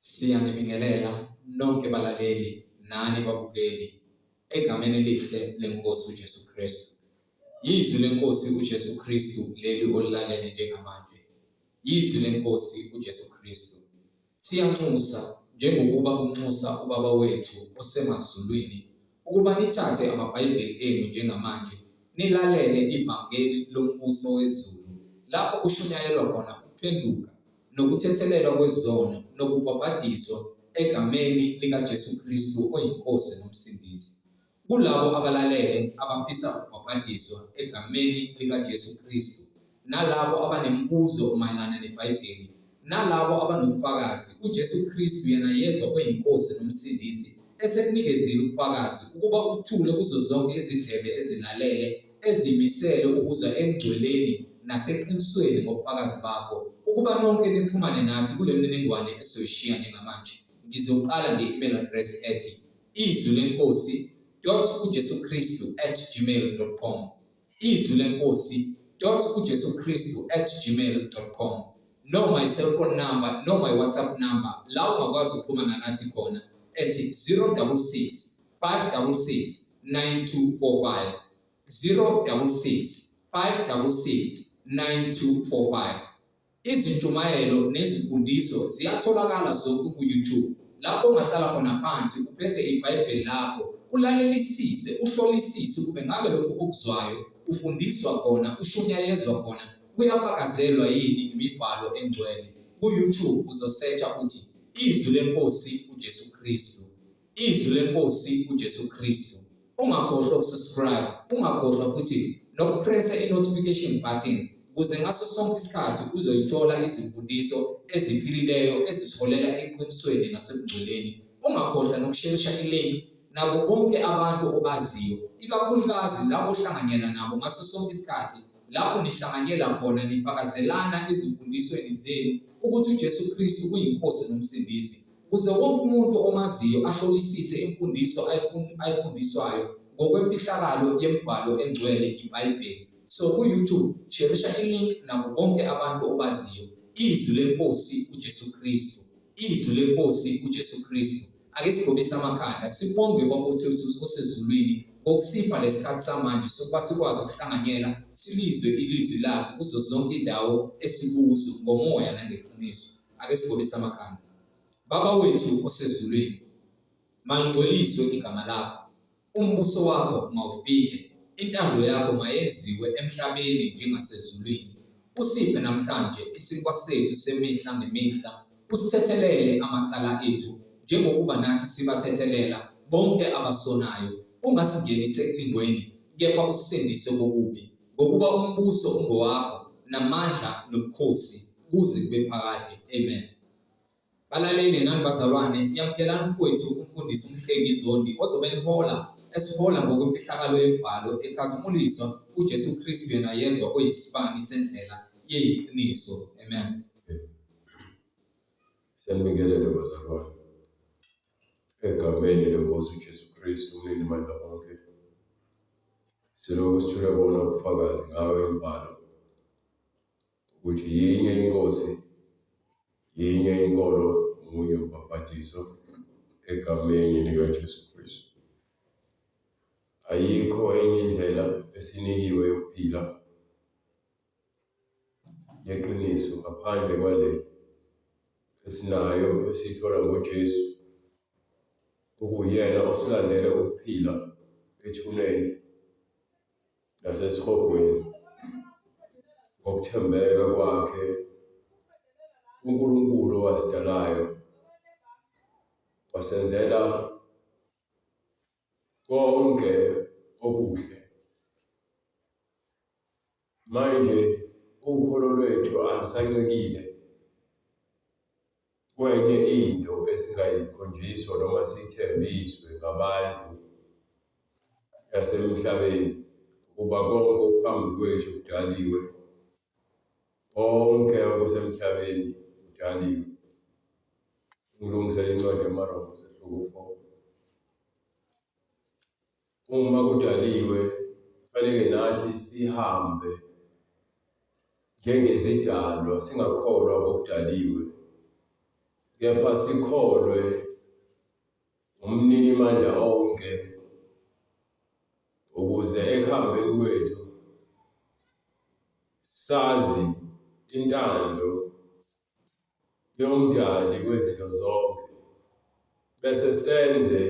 Siyanibingelela nonke balaleli nani babukeli egameni elihle leNkosi uJesu Kristu. Yizwi leNkosi uJesu Kristu leli olilalele njengamanje. Yizwi leNkosi uJesu Kristu. Siyanxusa njengokuba kunxusa uBaba wethu osemazulwini ukuba nithathe amaBhayibheli enu njengamanje nilalele ivangeli lombuso wezulu lapho kushunyayelwa khona ukuphenduka nokuthethelelwa kwezono nokubhabhadiswa egameni likaJesu Kristu oyiNkosi noMsindisi. Kulabo abalalele abafisa ukubhabhadiswa egameni likaJesu Kristu nalabo abanemibuzo mayelana neBhayibheli nalabo abanobufakazi uJesu Kristu yena yedwa oyiNkosi noMsindisi esekunikezile ubufakazi ukuba ubuthule kuzo zonke izindlebe ezilalele ezimisele ukuzwa engcweleni naseqinisweni ngobufakazi bakho ukuba nonke nixhumane nathi kule mininingwane esizoyishiya njengamanje. Ngizoqala nge-email address ethi izwi lenkosi dot uJesu Kristu at gmail dot com, izwi lenkosi dot uJesu Kristu at gmail dot com, noma i-cellphone number noma i-WhatsApp number la ungakwazi ukuxhumana nathi khona ethi 066 566 9245, 066 566 9245. Izintshumayelo nezimfundiso ziyatholakala zonke ku-YouTube lapho ungahlala khona phansi uphethe iBhayibheli lakho ulalelisise uhlolisise ukube ngabe lokhu okuzwayo ufundiswa khona ushunyayezwa khona kuyafakazelwa yini imibhalo engcwele. Ku-YouTube uzosearcha uthi Izwi leNkosi uJesu Kristu. Izwi leNkosi uJesu Kristu. Ungakhohlwa ukusubscribe, ungakhohlwa futhi nokupressa i-notification button ukuze ngaso sonke isikhathi uzoyithola izimfundiso eziphilileyo ezisiholela eqinisweni nasebungcweleni. Ungakhohlwa nokusherisha ilink nabo bonke abantu obaziyo, ikakhulukazi labo ohlanganyela nabo ngaso sonke isikhathi lapho nihlanganyela khona nifakazelana ezimfundisweni zenu ukuthi uJesu Kristu uyiNkosi noMsindisi. Ukuze wonke umuntu omaziyo ahlolisise imfundiso ayifundiswayo ngokwemfihlakalo yemibhalo engcwele iBhayibheli. So ku-YouTube sherisha ilink nabo bonke abantu obaziyo. Izwi leNkosi uJesu Kristu. Izwi leNkosi uJesu Kristu. Ake sigobise amakhanda sibonge Baba wethu osezulwini ngokusipha lesikhathi samanje sokuba sikwazi ukuhlanganyela silizwe ilizwi lakhe kuzo zonke indawo esikuzo ngomoya nangeqiniso. Ake sigobise amakhanda. Baba wethu osezulwini, malingcweliswe igama lakho, umbuso wakho mawufike, intando yakho mayenziwe emhlabeni njengasezulwini. Usiphe namhlanje isinkwa sethu semihla ngemihla, usithethelele amacala ethu njengokuba nathi sibathethelela bonke abasonayo. Ungasingenisi ekulingweni, kepha usisindise kokubi. Ngokuba umbuso ungowakho, namandla nobukhosi, kuze kube phakade. Amen. Balaleli nani bazalwane, yamukelani umfowethu umfundisi uMhlengi Zondi ozobe enihola esihola ngokwemfihlakalo yemibhalo ekhazimuliswa uJesu Kristu yena yedwa oyisibani sendlela yeqiniso. Amen. Siyanibingelela bazalwane. Egameni leNkosi uJesu Kristu umninimandla onke. Silokhu sithule bona ubufakazi ngayo imibhalo ukuthi yinye iNkosi, yinye inkolo, munye umbhabhadiso egameni likaJesu Kristu. Ayikho enye indlela esinikiwe yokuphila yeqiniso ngaphandle kwale esinayo esiyithola ngoJesu, okuyena osilandele ukuphila ethuneni nasesihogweni ngokuthembeka kwakhe kuNkulunkulu owasidalayo wasenzela konke okuhle. Manje ukholo lwethu alusancikile kwenye into esingayikhonjiswa noma siyithembiswe ngabantu yasemhlabeni, ukuba konke okuphambi kwethu kudaliwe, konke okusemhlabeni kudaliwe. Ngilungisele incwadi yamaRoma sehluko 4. Uma kudaliwe kufanele nathi sihambe njengezidalwa, singakholwa ngokudaliwe. Kepha sikholwe uMninimandla onke ukuze ekuhambeni kwethu sazi intando yoMdali kwezinto zonke bese senze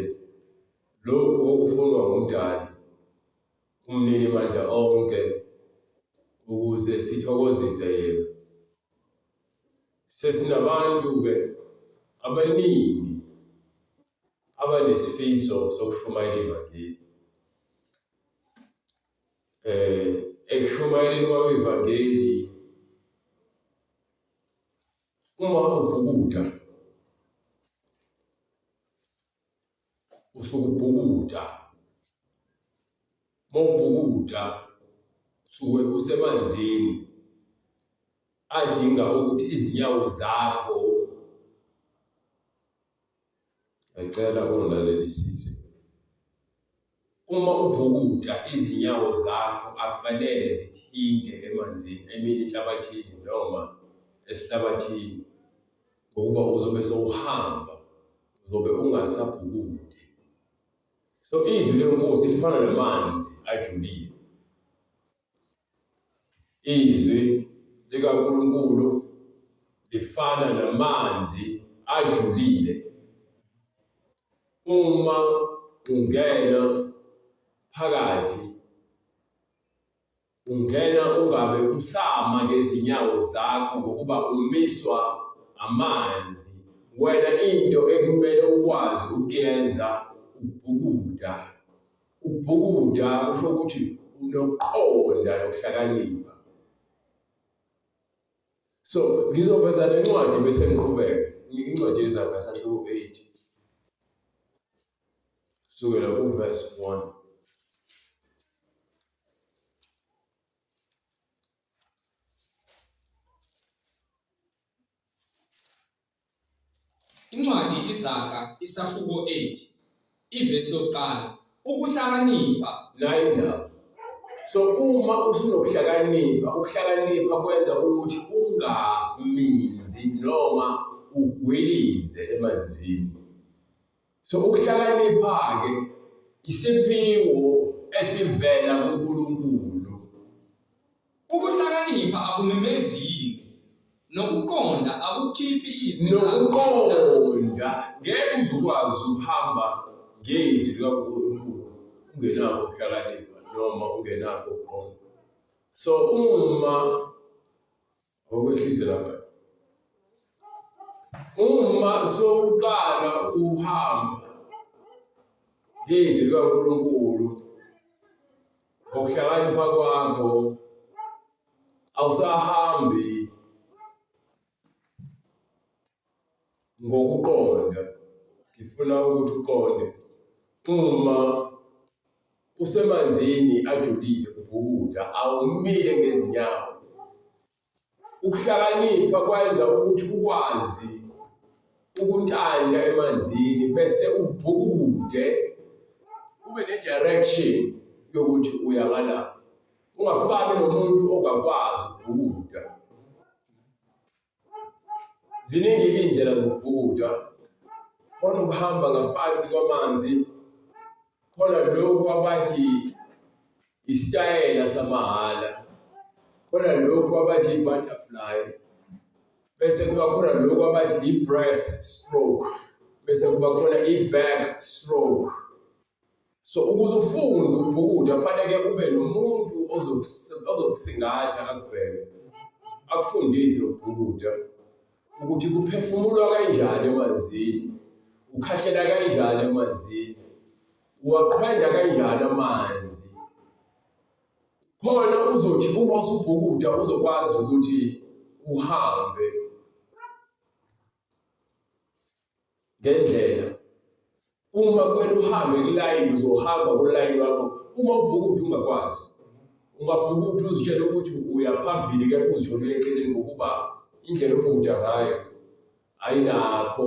lokhu okufunwa nguMdali uMninimandla onke ukuze sithokozise yena. Sesinabantu-ke abaningi abanesifiso sokushumayela ivangeli. Ekushumayeleni kwabo ivangeli uma ubhukuda usuke ubhukuda uma ubhukuda usuke usemanzini adinga ukuthi izinyawo zakho ngicela ungilalelisise uma ubhukuda izinyawo zakho akufanele zithinte emanzini emini enhlabathini noma esihlabathini ngokuba uzobe sowuhamba uzobe ungasabhukudi so izwi lenkosi lifana namanzi ajulile Izwi likaNkulunkulu lifana namanzi ajulile. Uma ungena phakathi, ungena ungabe usama ngezinyawo zakho ngokuba umiswa amanzi. Wena into ekumele ukwazi ukuyenza ukubhukuda. Ukubhukuda kusho ukuthi unokuqonda nokuhlakanipha. So ngizoveza le ncwadi bese ngiqhubeka. Incwadi yeZaga sahluko 8. Kusukela kuverse 1. Incwadi Izaga isahluko 8 ivesi lokuqala ukuhlakanipha nayi indaba so uma usunokuhlakanipha ukuhlakanipha kwenza ukuthi ungaminzi noma ugwilize emanzini so ukuhlakanipha-ke isiphiwo esivela kuNkulunkulu Ukuhlakanipha akumemezi yini? Nokuqonda akukhiphi izwi Nokuqonda ngeke uze ukwazi ukuhamba ngezwi likaNkulunkulu ungenakho ukuhlakanipha noma ungenakho ukuqonda. So uma awukwehlise lapha uma sowuqala ukuhamba ngezwi likaNkulunkulu Ngokuhlakanipha kwakho awusahambi ngokuqonda. Ngifuna ukuthi uqonde uma usemanzini ajulile ubhukuda awumile ngezinyawo. Ukuhlakanipha kwenza ukuthi ukwazi ukuntanta emanzini bese ubhukude ube ne-direction yokuthi uya ngalaphi. Ungafani nomuntu ongakwazi ukubhukuda. Ziningi iy'ndlela zokubhukuda. Khona ukuhamba ngaphansi kwamanzi, khona lokhu abathi isitayela samahhala, khona lokhu abathi i-butterfly, bese kuba khona lokhu abathi i-breast stroke, bese kuba khona i-back stroke. So ukuze ufunde ukubhukuda faneke ube nomuntu ozokusingatha akubheke akufundise ukubhukuda ukuthi kuphefumulwa kanjani emanzini, ukhahlela kanjani emanzini, uwaqhwenda kanjani amanzi. Khona uzothi uma usubhukuda uzokwazi ukuthi uhambe ngendlela uma kumele uhambe kulayini uzohamba kulayini wakho uma ubhukuda ungakwazi ungabhukuda uzitshela ukuthi uya phambili kepha uzitshela uya eceleni ngokuba indlela obhukuda ngayo ayinakho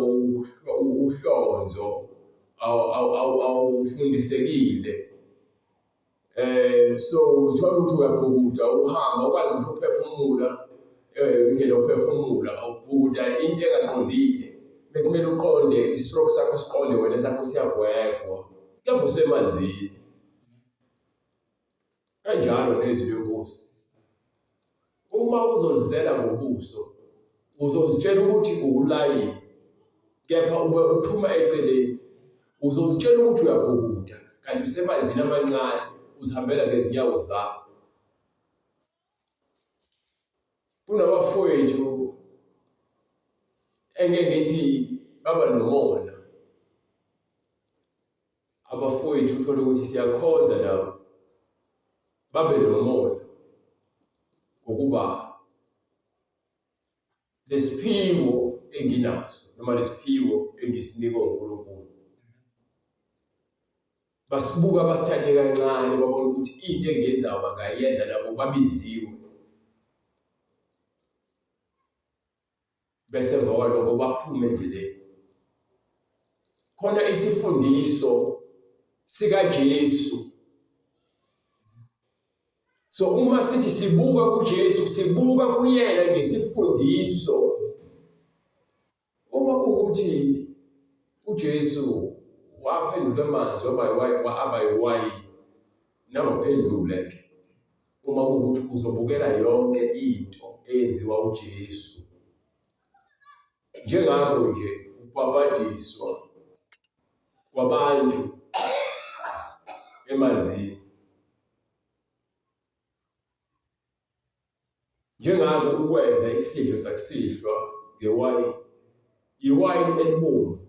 uhlonzo awufundisekile so uthola ukuthi uyabhukuda uhamba ukwazi ngisho ukuphefumula indlela yokuphefumula awubhukuda into engaqondile. bekumele uqonde i-stroke sakho siqonde wena sakho siyagwegwa kepha usemanzini kanjalo nezwi lenkosi uma uzolizela ngobuso uzozitshela ukuthi uwulayini kepha ube uphuma eceleni uzozitshela ukuthi uyabhukuda kanti usemanzini amancane uzihambela ngezinyawo zakho Kunabafowethu engeke ngithi baba nomona. Abafowethu uthole ukuthi siyakhonza nabo babe nomona ngokuba lesiphiwo enginaso noma lesiphiwo engisinikwa uNkulunkulu Basibuka basithathe kancane babona ukuthi into engiyenzayo bangayenza nabo babiziwe. Bese emva kwaloko baphume endleleni. Khona isifundiso sikaJesu. So uma sithi sibuka kuJesu sibuka kuyena ngesifundiso. Uma kuwukuthi uJesu waphendula amanzi waba yiwayini, nawe uphendule ke. Uma kuwukuthi uzobukela yonke into eyenziwa uJesu. Njengakho nje ukubhabhadiswa kwabantu emanzini. Njengako ukwenza isidlo sakusihlwa ngewayini, iwayini elibomvu,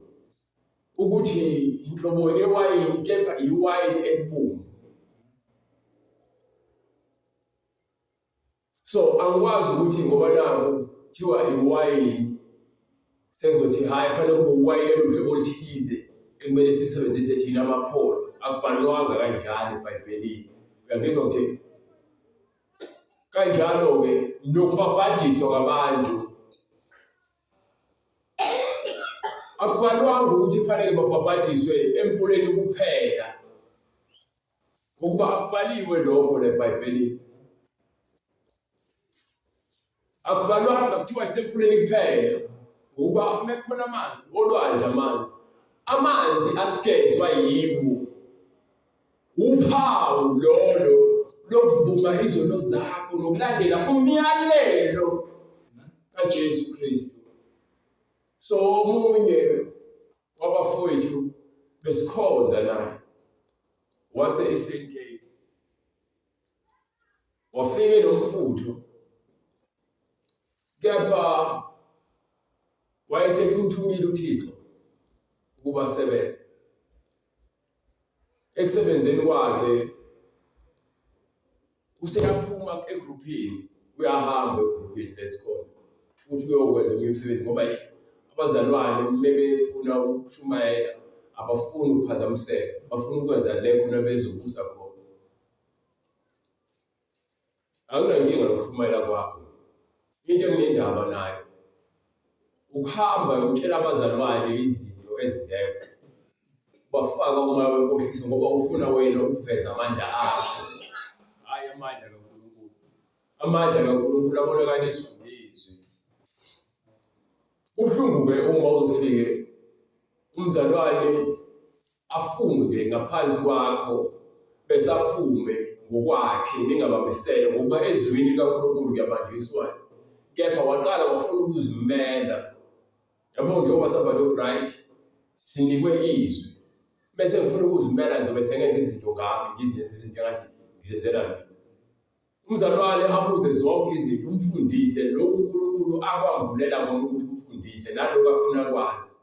ukuthi inhloboni yewayini kepha iwayini elibomvu. So angikwazi ukuthi ngoba naku kuthiwa iwayini sengizothi hhayi fanele kube uwayini eluhlobo oluthize ekumele sisebenzise thina amakholwa. Akubhalwanga kanjalo eBhayibhelini. Uyangizwa ngithini? Kanjalo-ke nokubhabhadiswa kwabantu akubhalwanga ukuthi kufanele babhabhadiswe emfuleni kuphela, ngokuba akubhaliwe lokho leBhayibhelini. Akubalwanga kuthiwa isemfuleni kuphela ngokuba uma kukhona amanzi olwandle amanzi amanzi asigezwa yiwo uphawu lolo lokuvuma izono zakho nokulandela umyalelo kaJesu Kristu. So omunye wabafowethu besikhonza naye wase Eastern Cape wafike nomfutho kepha wayesethi umthumile uThixo ukuba asebenze ekusebenzeni kwakhe useyaphuma egruphini uyahamba egruphini lesikhona ukuthi uyokwenza omunye umsebenzi ngoba abazalwane uma befuna ukushumayela abafuni ukuphazamiseka bafuna ukwenza le khona bezobusa khona Anginankinga nokushumayela kwakho. Into enginendaba nayo ukuhamba utshela abazalwane izinto ezingekho. Ubafaka umoya wenkohliso ngoba ufuna wena ukuveza amandla akho. Hhayi amandla kaNkulunkulu. Amandla kaNkulunkulu abonakaliswa ngezwi. Kubuhlungu-ke uma uzofike umzalwane afunde ngaphansi kwakho bese aphume ngokwakhe ningabambisene ngokuba ezwini likaNkulunkulu kuyabanjiswana kepha waqala wafuna ukuzimela yabo njengoba sihamba noBright sinikwe izwi bese ngifuna ukuzimela ngizobe sengenza izinto ngami ngizenze izinto engathi ngizenzela mina Umzalwane abuze zonke izinto, umfundise lokhu uNkulunkulu akwambulela kona ukuthi umfundise nalokhu afuna kwazi.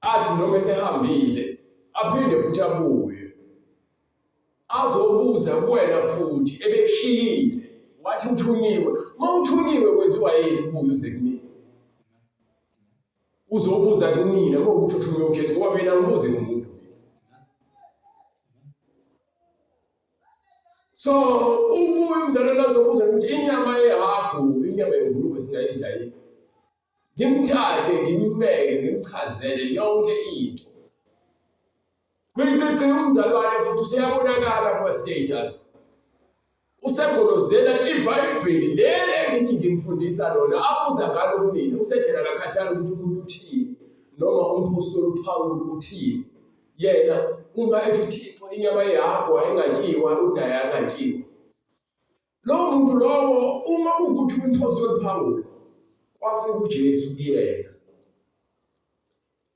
Athi noma esehambile aphinde futhi abuye azobuza kuwena futhi ebekushiyile wathi uthunyiwe. Uma uthunyiwe kwenziwa yini ubuye uze kumina? Uzobuza kumina kuwukuthi uthunywe uJesu ngoba mina ngibuze kumuntu. So ubuye umzalwane azobuza ukuthi inyama yehagu, inyama yengulube singayidla yini? Ngimthathe ngimbeke ngimchazele yonke into. Kwiqiqi umzalwane futhi useyabonakala kuma status. Usegolozela iBhayibheli leli engithi ngimfundisa lona abuza ngalo kumina usethela akakhathali ukuthi umuntu uthini noma umphostoli uPawulu uthini yena uma ethi uThixo inyama yakho ayingatyiwa unaye angatyiwa lowo muntu lowo uma kuwukuthi umphostoli Pawulu kwafika uJesu kuyena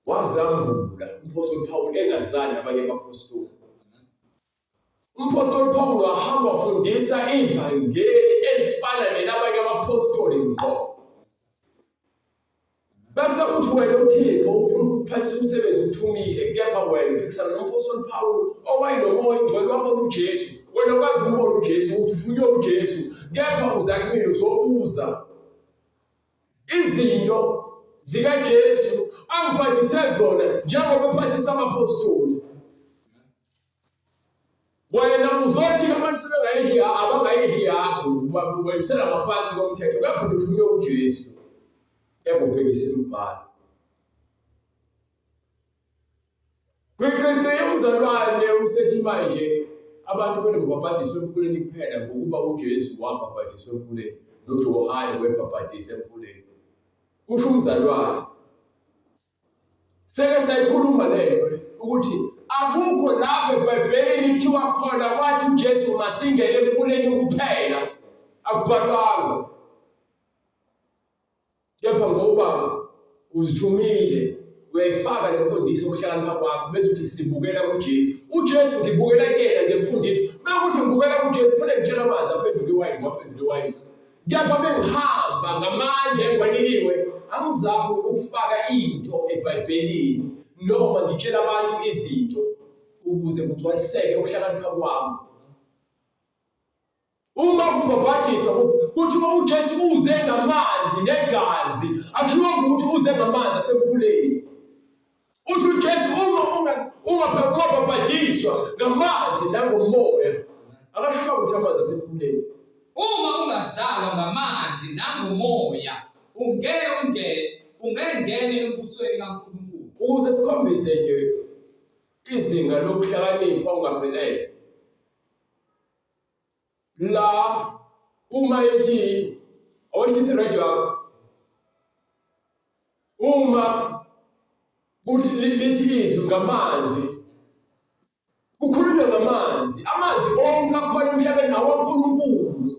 wazambula umphostoli Pawulu engazani nabanye abaphostoli Umphostoli Pawulu wahamba wafundisa ivangeli elifana nelabanye abaphostoli ngqo. Bese uthi wena uThixo ufuna ukuphathisa umsebenzi uthumile kepha wena uphikisana nomphostoli Pawulu owayenomoya oyingcwele wabona uJesu. Wena ukwazi ukubona uJesu ukuthi ufunye uJesu kepha uza kumina uzobuza izinto zikaJesu angiphathise zona njengoba ephathisa abaphostoli. Wena uzothi abantu sebengayidli abangayidli yakho ubuyisela ngaphansi komthetho kepha uthunywe uJesu ebubhekisa imibhalo. Gwiqiqi umzalwane usethi manje abantu kumele babhabhadiswe emfuleni kuphela ngokuba uJesu wabhabhadiswa emfuleni noJohane webhabhadisa emfuleni. Kusho umzalwane. Seke sayikhuluma lento ukuthi akukho lapho eBhayibhelini kuthiwa khona wathi uJesu masingene emfuleni kuphela. Akubhalwanga. Kepha ngoba uzithumile uyayifaka le mfundiso ukuhlakanipha kwakho bese uthi sibukela kuJesu. uJesu ngibukela kuyena ngemfundiso. Uma kuthi ngibukela kuJesu kufanele ngitshele amanzi aphenduke iwayini, waphenduka iwayini. Kepha bengihamba ngamandla engiwanikiwe, angizami ukufaka into eBhayibhelini noma ngitshela abantu izinto ukuze kugcwaliseke ukuhlakanipha kwami. Uma kubhabhadiswa kuthiwa uJesu uze ngamanzi negazi, akushiwo ukuthi uze ngamanzi asemfuleni. Uthi uJesu uma ungabhabhadiswa ngamanzi nangomoya, akasho ukuthi amanzi asemfuleni. Uma ungazalwa ngamanzi nangomoya, ungeke ungene ungengene embusweni kaNkulunkulu. Ukuze sikhombise nje izinga lokuhlakanipha okungaphelele la uma ethi awehlisa iradio yakho uma kuthi lithi izwi ngamanzi kukhulunywa ngamanzi amanzi onke akhona emhlabeni awaNkulunkulu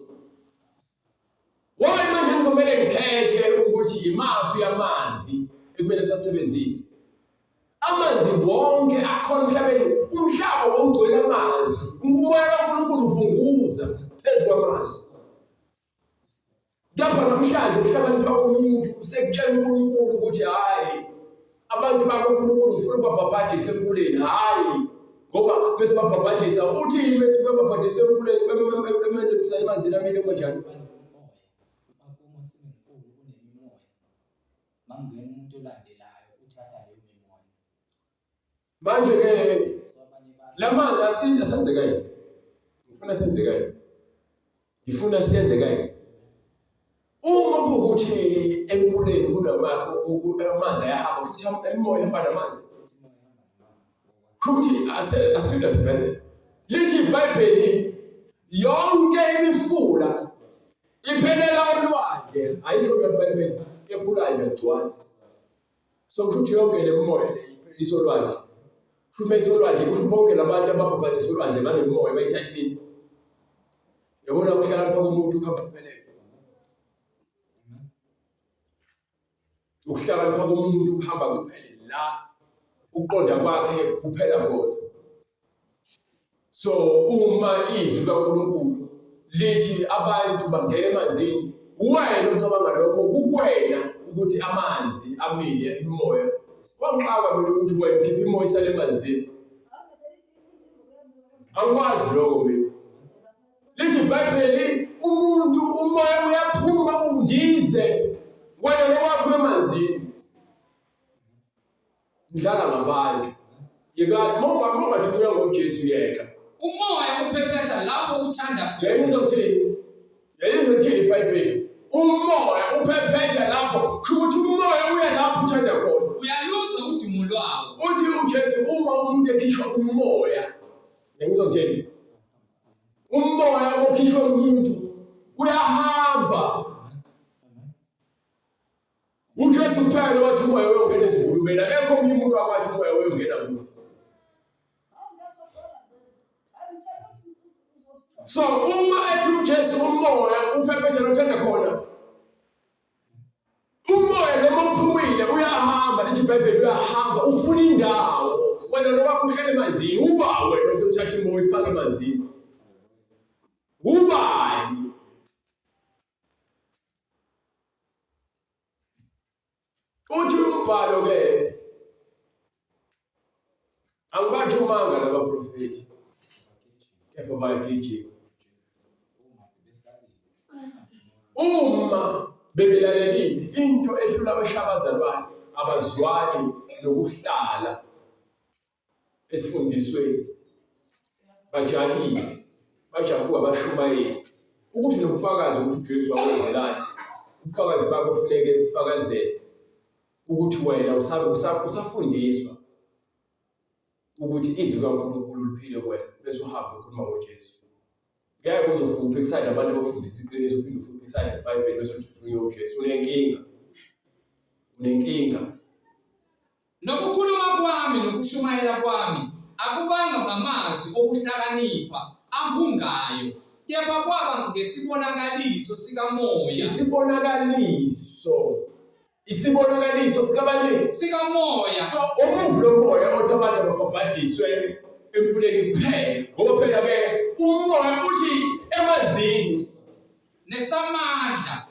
why manje ngizomele ngiphethe ukuthi yimaphi amanzi ekumele sasebenzise Amanzi wonke akhona emhlabeni, umhlaba wawugcwele amanzi, umoya kaNkulunkulu uvunguza phezu kwamanzi. Kepha namhlanje ukuhlakanipha komuntu usekutshela uNkulunkulu ukuthi hhayi abantu bakaNkulunkulu ngifuna ukubabhabhadisa emfuleni, hhayi ngoba bese babhabhadisa uthini bese babhabhadisa emfuleni emanzini amile kanjani? Makungena umuntu olandelayo uthatha leyo mimoya. Manje ke lamanzi asiza senzeka yini? Ngifuna senzeka yini? Ngifuna senzeka yini? Uma kuwukuthi emfuleni kunamanzi ayahamba futhi imimoya ihamba namanzi. Futhi asiphinde siveze. Lithi iBhayibheli yonke imifula iphelela olwandle ayisho ngeBhayibheli kepha ulwandle lugcwala. So kusho ukuthi yonke le mimoya le isolwandle. Kusho uma isolwandle kusho bonke labantu ababhabhadisa olwandle banemimoya bayithathile. Yabona ukuhlakanipha komuntu kuhamba kuphelele. Ukuhlakanipha komuntu kuhamba kuphele la ukuqonda kwakhe kuphela khona. So uma izwi likaNkulunkulu lithi abantu bangena emanzini, uwena ocabanga lokho kukwena ukuthi amanzi amile imimoya. Kwangixaka mina ukuthi wena ukhipha imoya isale emanzini. Angikwazi lokho mina. Lithi iBhayibheli umuntu umoya uyaphuma undize wena lowakho emanzini. Ngidlala ngabantu. Yekani mongathunywa ngoJesu yeka. Umoya uphephetha lapho uthanda khona. Yena uzothini? Yena uzothini iBhayibheli? Umoya uphephetha lapho, kusho ukuthi umoya uya lapho uthanda khona. Uyaluzwa udumo lwawo. Uthi uJesu uma umuntu ekhishwa umoya, ngizongitshela. Umoya okhishwe umuntu uyahamba. UJesu kuphela wathi umoya uyongena ezingulubeni, akekho omunye umuntu wakwathi umoya uyongena kuthi. So uma ethi uJesu umoya uphephethe nothanda khona umoya noma uphumile uyahamba lithi ibhayibheli uyahamba ufuna indawo wena noma uhlele emanzini uba wena osuthatha umoya uyifake emanzini ubani Uthi umbhalo ke angibathumanga labaprofethi kepha bayagijima. Uma bebelalelile into ehlula abashabazalwane abazwani nokuhlala esifundisweni bajahile bajahe ukuba abashumayeli ukuthi nobufakazi ukuthi uJesu wakwenzelani ubufakazi bakho kufuneke bufakazele ukuthi wena usafundiswa ukuthi izwi likaNkulunkulu liphile kuwena bese uhamba ukhuluma ngoJesu. Ngeke uzofika uphikisane nabantu abafundisa iqiniso uphinde ufike uphikisane neBhayibheli bese uthi ufuna uJesu. Unenkinga, unenkinga. Nokukhuluma kwami nokushumayela kwami akubanga ngamazwi okuhlakanipha ahungayo, kepha kwaba ngesibonakaliso sikaMoya. Isibonakaliso. Isibonakaliso sikabani? Sikamoya. So umuvu lomoya othi abantu ababhabhadiswe emfuleni kuphela. Ngoba phela ke umoya uthi emanzini. Nesamandla.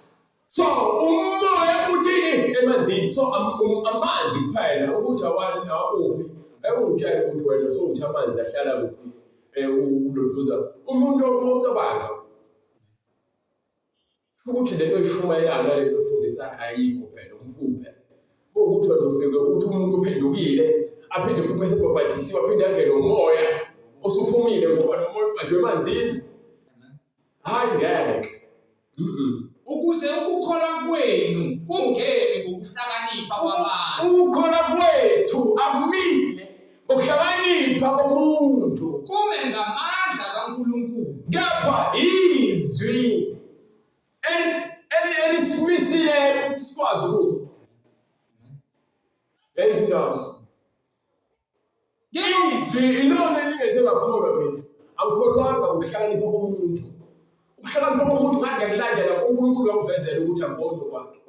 So umoya uthini emanzini? So amanzi kuphela ukuthi awani awuphi. Ekungitshela ukuthi wena sowuthi amanzi ahlala kuphi ulontuza. Umuntu ocabanga ukuthi lento oyishumayelayo nalento oyifundisayo ayikho phela umphuphe. Kuwukuthi wena ufike uthi umuntu uphendukile aphinde futhi mase ebhabhadisiwe aphinde angene umoya osuphumile ngoba nomoya ubhajwe emanzini. Hayi ngeke. Ukuze ukukholwa kwenu kungemi ngokuhlakanipha kwabantu. Ukukholwa kwethu akumile ngokuhlakanipha komuntu. Kume ngamandla kaNkulunkulu. Kepha izwi elisimisileyo ukuthi sikwazi ukuma. Yayizindaba. Izwi ilona elingeze ngakholwa mina. Angikholwanga ukuhlakanipha komuntu. Ukuhlakanipha komuntu ngathi ngiyakulandela uNkulunkulu wakuvezela ukuthi angiboni kwakhe.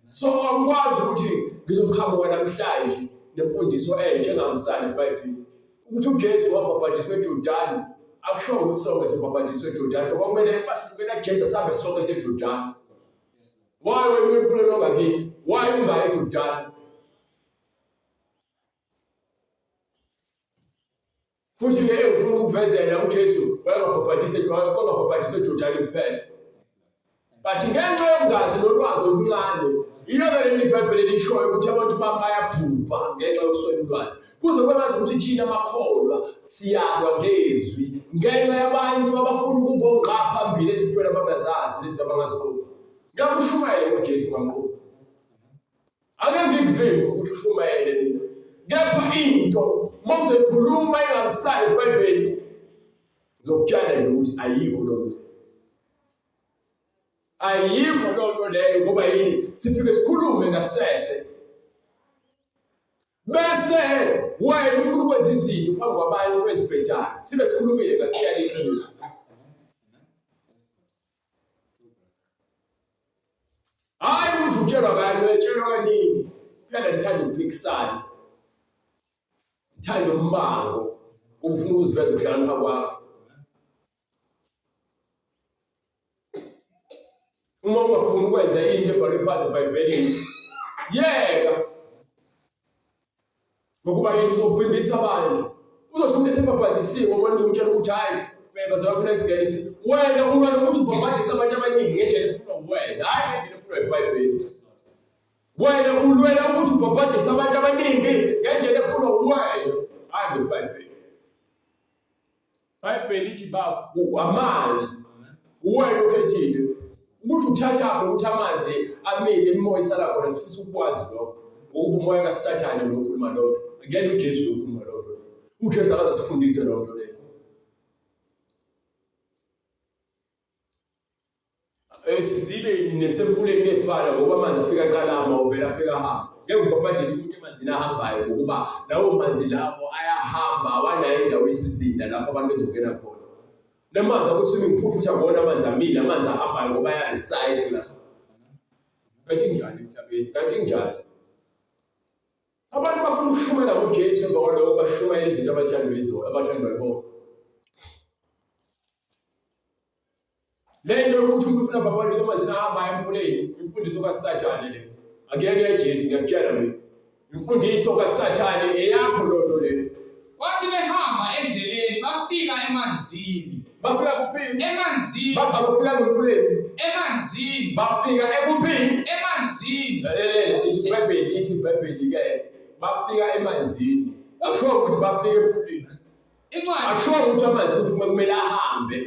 So angikwazi ukuthi ngizoqhamuka namhlanje nemfundiso entsha engahambisani neBhayibheli. Ukuthi uJesu wabhabhadiswa eJordani akusho ukuthi sonke sibhabhadiswe eJordani. Kwakumele basukela kuJesu sihambe sonke siye eJordani. Why wena uye emfuleni ongakini? Why ungayi eJordani? Futhi ke engifuna ukuvezela uJesu wayengabhabhadise wayengabhabhadise eJordani kuphela. But ngenxa yokungazi nolwazi oluncane iyona leli iBhayibheli elishoyo ukuthi abantu bami bayabhubha ngenxa yokuswela ulwazi. Kuze kube ukuthi thina amakholwa siyalwa ngezwi ngenxa yabantu abafuna ukubonga phambili ezintweni abangazazi nezinto abangaziqondi. Ngabe ushumayele ngoJesu ngamqondi. Ake ngikuvimbe ukuthi ushumayele mina. Kepha into uma uzoyikhuluma ingamsayo iBhayibheli ngizokutshela nje ukuthi ayikho loo nto. Ayikho loo nto leyo ngoba yini sifike sikhulume ngasese bese wena ufuna ukwenza izinto phambi kwabantu ezibhedayo sibe sikhulumile ngakutshela iqiniso. Hayi ukuthi utshelwa kanye utshelwa kaningi phela ngithanda ukuphikisana ngithanda umbango ufuna ukuziveza ukuhlakanipha kwakho uma ungafuni ukwenza into ebhalwe phansi ebhayibhelini yeka Ngokuba yena uzobhimbisa abantu. Uzothi umuntu esebhabhadisiwe ubona uzomtshela ukuthi hhayi bheka sebafuna isingenisi. Wena ulwa nokuthi ubhabhadise abantu abaningi ngendlela efunwa uwena, hhayi ngendlela efunwa iBhayibheli. Wena ulwela ukuthi ubhabhadise abantu abaningi ngendlela efunwa uwena, hhayi ngeBhayibheli. Bhayibheli lithi ba amanzi uwena okhethile ukuthi uthathaphi ukuthi amanzi amile imimoya isala khona sifisa ukwazi lokho ngokuba umoya kaSathane lo okhuluma loo nto ngeke uJesu lo okhuluma loo nto uJesu akaze asifundise loo nto leyo. Esizibeni nesemfuleni kuyefana ngoba amanzi afika aqala ama uvela afika ahamba. Ngeke ubhabhadise umuntu emanzini ahambayo ngokuba lawo manzi lawo ayahamba awanayo indawo isizinda lapho abantu bezongena khona. Namanzi aku-swimming pool futhi akuwona amanzi amile, amanzi ahambayo ngoba aya-recycla. Kanti kunjani emhlabeni? Kanti kunjani? Abantu bafuna ukushumayela ngoJesu emva kwaloko bashumayela izinto abathandwa izona, abathandwa yibona. Le nto yokuthi umuntu ufuna abhabhaliswe emanzini ahambayo emfuleni, imfundiso kaSathane le. Akuyena uyaJesu, ngiyakutshela mina. Imfundiso kaSathane eyakho loo nto leyo. Kwathi behamba endleleni bafika emanzini. Bafika kuphi? Emanzini. Bafika emfuleni. Emanzini. Bafika ekuphi? Emanzini. Lalela, ithi iBhayibheli, ithi iBhayibheli-ke bafika emanzini. Akusho ukuthi bafika emfuleni. Incwadi Akushiwo ukuthi amanzi ukuthi kumele ahambe.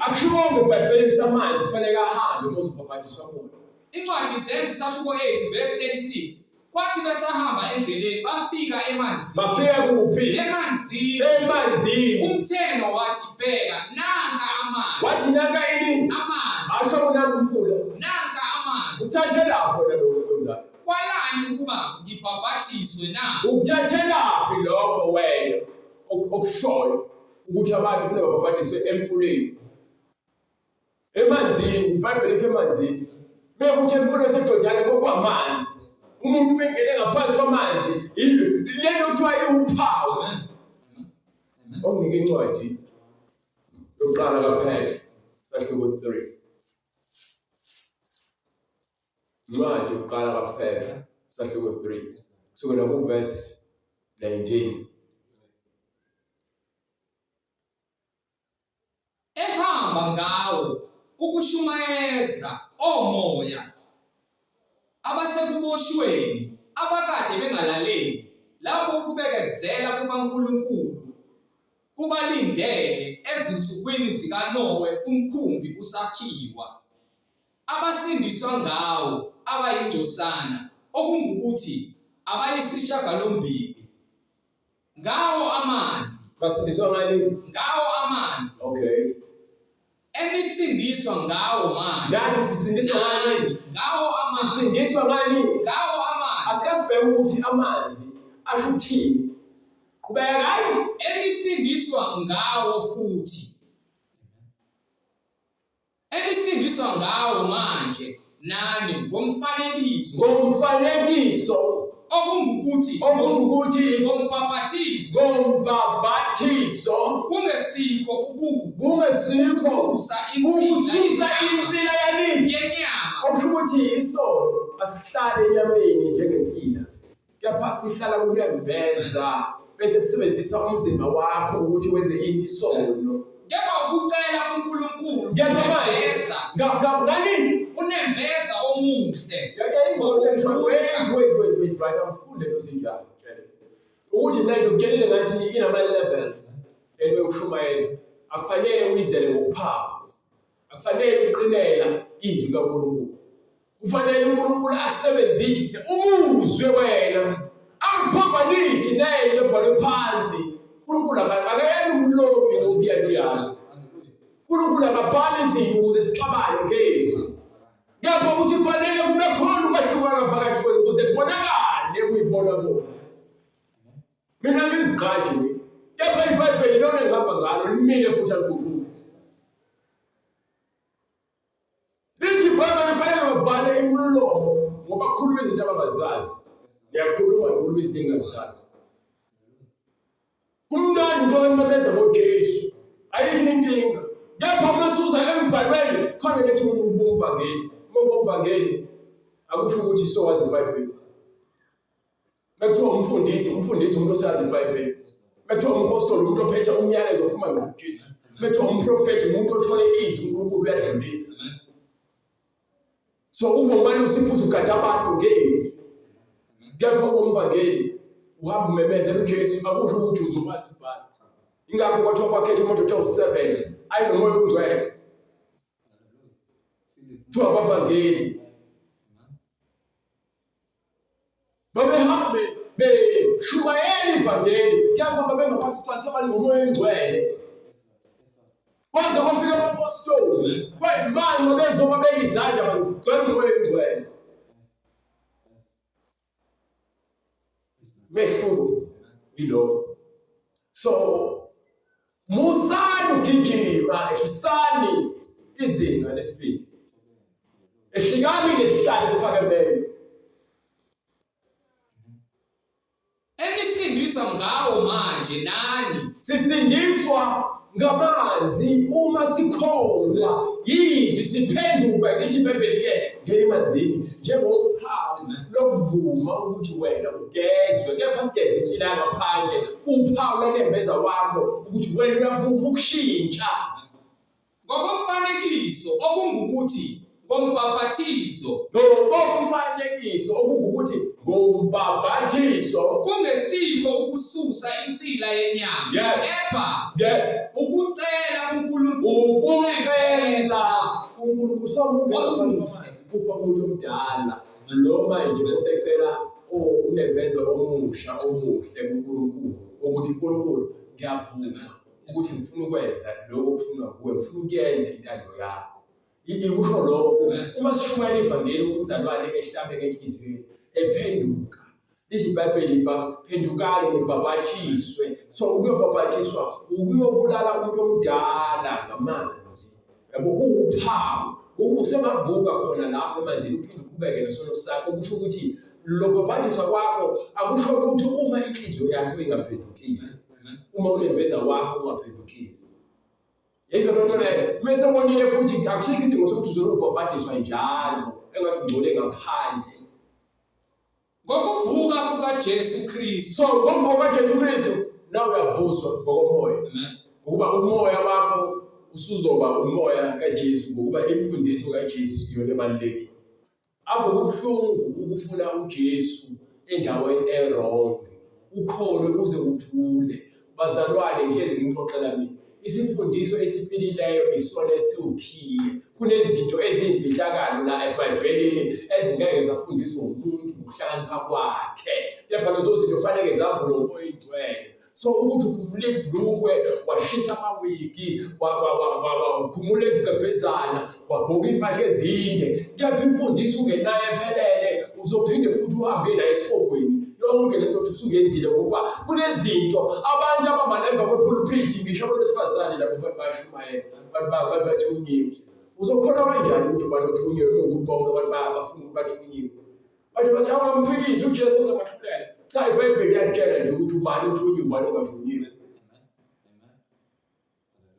Akushiwongo eBhayibhelini ukuthi amanzi kufanele ahambe uma uzobhabhadiswa kuwona. Incwadi Izenzo isahluko 8 verse 36. Kwathi besahamba endleleni bafika emanzini. Bafika kuphi? Emanzini. Emanzini. Umthenwa wathi bheka nanka amanzi. Wathi nanka ini? Amanzi. Asho kunanka umfula. Nanka amanzi. Uthathe lapho na lokho kwenzayo. Kwalani ukuba ngibhabhathiswe na? Ukuthathelaphi lokho wena? Okushoyo ukuthi abantu kufanele babhabhadiswe emfuleni. Emanzini, iBhayibheli lithi emanzini. Bekuthi emfuleni waseJordani kwakuwamanzi. Umuntu bengene ngaphansi kwamanzi, lento kuthiwa iwuphawu. Onginike incwadi yokuqala kaPetru, sahluko 3. Incwadi yokuqala kaPetru, sahluko 3, kusukela kuvesi 19. Ehamba ngawo ukushumayeza omoya abasekuboshweni abakade bengalaleli lapho ukubekezela kukaNkulunkulu kubalindele ezinsukwini zikaNowe umkhumbi usakhiwa. Abasindiswa ngawo abayingcosana, okungukuthi, abayisishiyagalombili. Ngawo amanzi. Basindiswa ngani? Ngawo amanzi. Okay. Enisindiswa ngawo manje. Nathi sisindiswa ngani? Ngawo amanzi. Sisindiswa ngani? Ngawo amanzi. Asike ukuthi amanzi asho ukuthini. Qhubeka. Enisindiswa ngawo futhi. Enisindiswa ngawo manje nani ngomfanekiso. Ngomfanekiso. Okungukuthi. Okungukuthi. Ngombhaphathiso. Ngombhaphathiso. Kungesikho ububi. Kungesikho. Ukususa insila. Ukususa insila yani. Yenyama. Okusho ukuthi isono asihlale enyameni njengensila. Kepha sihlala kunembeza bese sisebenzisa umzimba wakho ukuthi wenze ini isono. Kepha ukucela kuNkulunkulu Kepha manje unembeza ngani unembeza omuhle. Wait, wait, wait, wait, right, angifunde into ezinjalo. Ukuthi mina ngikutshelile ngathi inama-levels lento yokushumayela. Akufanele uyizele ngokuphapha. Akufanele uqinela izwi likaNkulunkulu. Kufanele uNkulunkulu asebenzise umuzwe wena angiphambanisi nento ebhalwe phansi. uNkulunkulu akayena umlobi ngobiyaluyalo. uNkulunkulu akabhali izinto ukuze sixabane ngezwi. Kepha ukuthi kufanele kube khona ukwehlukana phakathi kwenu ukuze kubonakale kuyibona bona. Mina ngizigqaji mina. Kepha iBhayibheli lona engihamba ngalo limile futhi aliguquki. Lithi iBhayibheli kufanele bavale imilomo ngoba khuluma izinto abangazazi. Ngiyakhuluma ngikhuluma izinto engingazazi. Kumnandi into ememeza ngoJesu. Ayikho inkinga. Kepha uma suza embhalweni khona lethi ubumvangeli. Uma ubumvangeli akusho ukuthi sowazi iBhayibheli. Bekuthiwa umfundisi, umfundisi umuntu osazi iBhayibheli. Bekuthiwa umphostoli umuntu ophethe umyalezo ophuma ngoJesu. Bekuthiwa umprofethi umuntu othole izwi uNkulunkulu uyadlulisa. So uma umalusi futhi ugada abantu ngezwi. Kepha umvangeli uhamba umemezela uJesu akusho ukuthi uzomazi umbhalo. Ingakho kwathiwa kwakhetha amadoda awu-7 ayenomoya ongcwele. Kuthiwa abavangeli. Babehambe beshumayela ivangeli kepha babengaphansi phansi abani ngomoya oyingcwele. Kwaze kwafika abaphostoli, kwayimanje bezobabeka izandla bagcwele uMoya oNgcwele. Mehluko yiloko. So musani ugijima, ehlisani izinga lespeed. Ehlikani nesihlalo esiphakemeyo. Enisindiswa ngawo manje nani. Sisindiswa ngamanzi uma sikholwa yizwi siphenduka lithi iBhayibheli ke ngena emanzini njengophawu lokuvuma ukuthi wena ugezwe kepha kugezwe insila ngaphandle uphawu lanembeza wakho ukuthi wena uyavuma ukushintsha Ngokomfanekiso, okungukuthi, ngombhaphathizo. Ngokomfanekiso, okungukuthi, ngombhaphathizo. Kungesikho ukususa insila yenyama, Yes. kepha Yes. ukucela kuNkulunkulu Ukucela kuNkulunkulu sokungena phansi kwamanzi kufa umuntu omdala noma nje osecela unembeza omusha omuhle kuNkulunkulu ukuthi uNkulunkulu ngiyavuma ukuthi ngifuna ukwenza lokho okufunwa kuwe ngifuna ukuyenza intando yakho ikusho lokho uma sishumayela ivangeli umzalwane ehlabe ngenhliziyo ephenduka lithi ibhayibheli phendukani nibhabhathiswe so ukuyobhabhathiswa ukuyobulala umuntu omdala ngamanzi yabo kuwuphawu ngoba usengavuka khona lapho emanzini uphinde uqhubeke nesono sakho kusho ukuthi lokubhabhadiswa kwakho akusho ukuthi uma inhliziyo yakho ingaphendukile uma unembeza wakho ungaphendukile yizo loo nto leyo mese ubonile futhi akusikho isidingo sokuthi uzolubhabhadiswa njalo engathi ungcole ngaphandle Ngokuvuka kukaJesu Kristu. So ngokuvuka kukaJesu Kristu nawe uyavuswa ngokomoya. Ngokuba umoya wakho usuzoba umoya kaJesu ngokuba imfundiso kaJesu iyona ebalulekile. Ave kubuhlungu ukufuna uJesu endaweni e-wrong. Ukholwe uze ujule. Bazalwane ngihlezi nginixoxela mina. Isifundiso esiphilileyo isona esiwukhiye. Kunezinto eziyimfihlakalo la eBhayibhelini ezingeke zafundiswa umuntu ngokuhlakanipha kwakhe. Kepha lezo zinto kufanele zambulwe nguMoya oyiNgcwele. So ukuthi ukhumule ibhlukwe, washisa amawigi, wakhumula izigqebhezana, wagqoka iy'mpahla ezinde, kepha imfundiso ungenayo ephelele, uzophinde futhi uhambe nayo esihogweni. Yonke le nto usuyenzile ngokuba kunezinto abantu abamane emva kwepulpit ngisho abantu besifazane labo bantu bayashumayela, abantu bathunyiwe. Uzokholwa kanjani ukuthi ubani othunyiwe kunokuthi bonke abantu bafuna ukuthi bathunyiwe? Abantu bathi awungamphikisi uJesu uzokwahlulela. Cha, iBhayibheli liyakutshela nje ukuthi ubani othunyiwe ubani ongathunyiwe.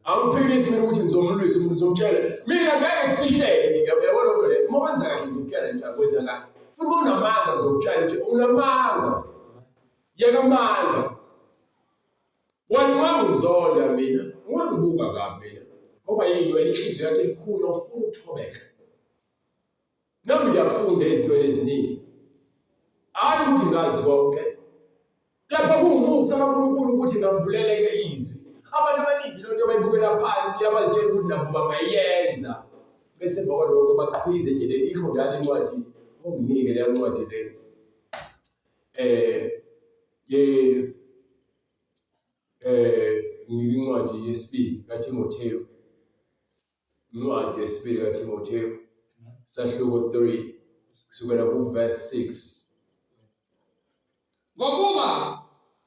Awuphikisi mina ukuthi ngizomlwisa umuntu ngizomtshela. Mina ngeke ngifihleke yabo loo nto leyo. Uma wenza kahle ngizokutshela nje akwenza kahle. Futhi uma unamanga ngizokutshela ukuthi unamanga. Yeka amanga. Wena ungangizonda mina, ungangibuka kabi mina. Ngoba yini wena inhliziyo yakho elikhulu awufuni ukuthobeka. Nami ngiyafunda ezintweni eziningi. Hayi ukuthi ngazi konke. Kepha kuwumusa kaNkulunkulu ukuthi ngambuleleke izwi. Abantu abaningi lento bayibukela phansi abazitshela ukuthi nabo bangayenza. Bese emva kwalokho baqhwize nje le isho njalo incwadi unginike leyo ncwadi leyo. Eh ye eh incwadi yesibili kaTimotheyu. Incwadi yesibili kaTimotheyu sahluko 3 kusukela kuverse 6. Ngokuba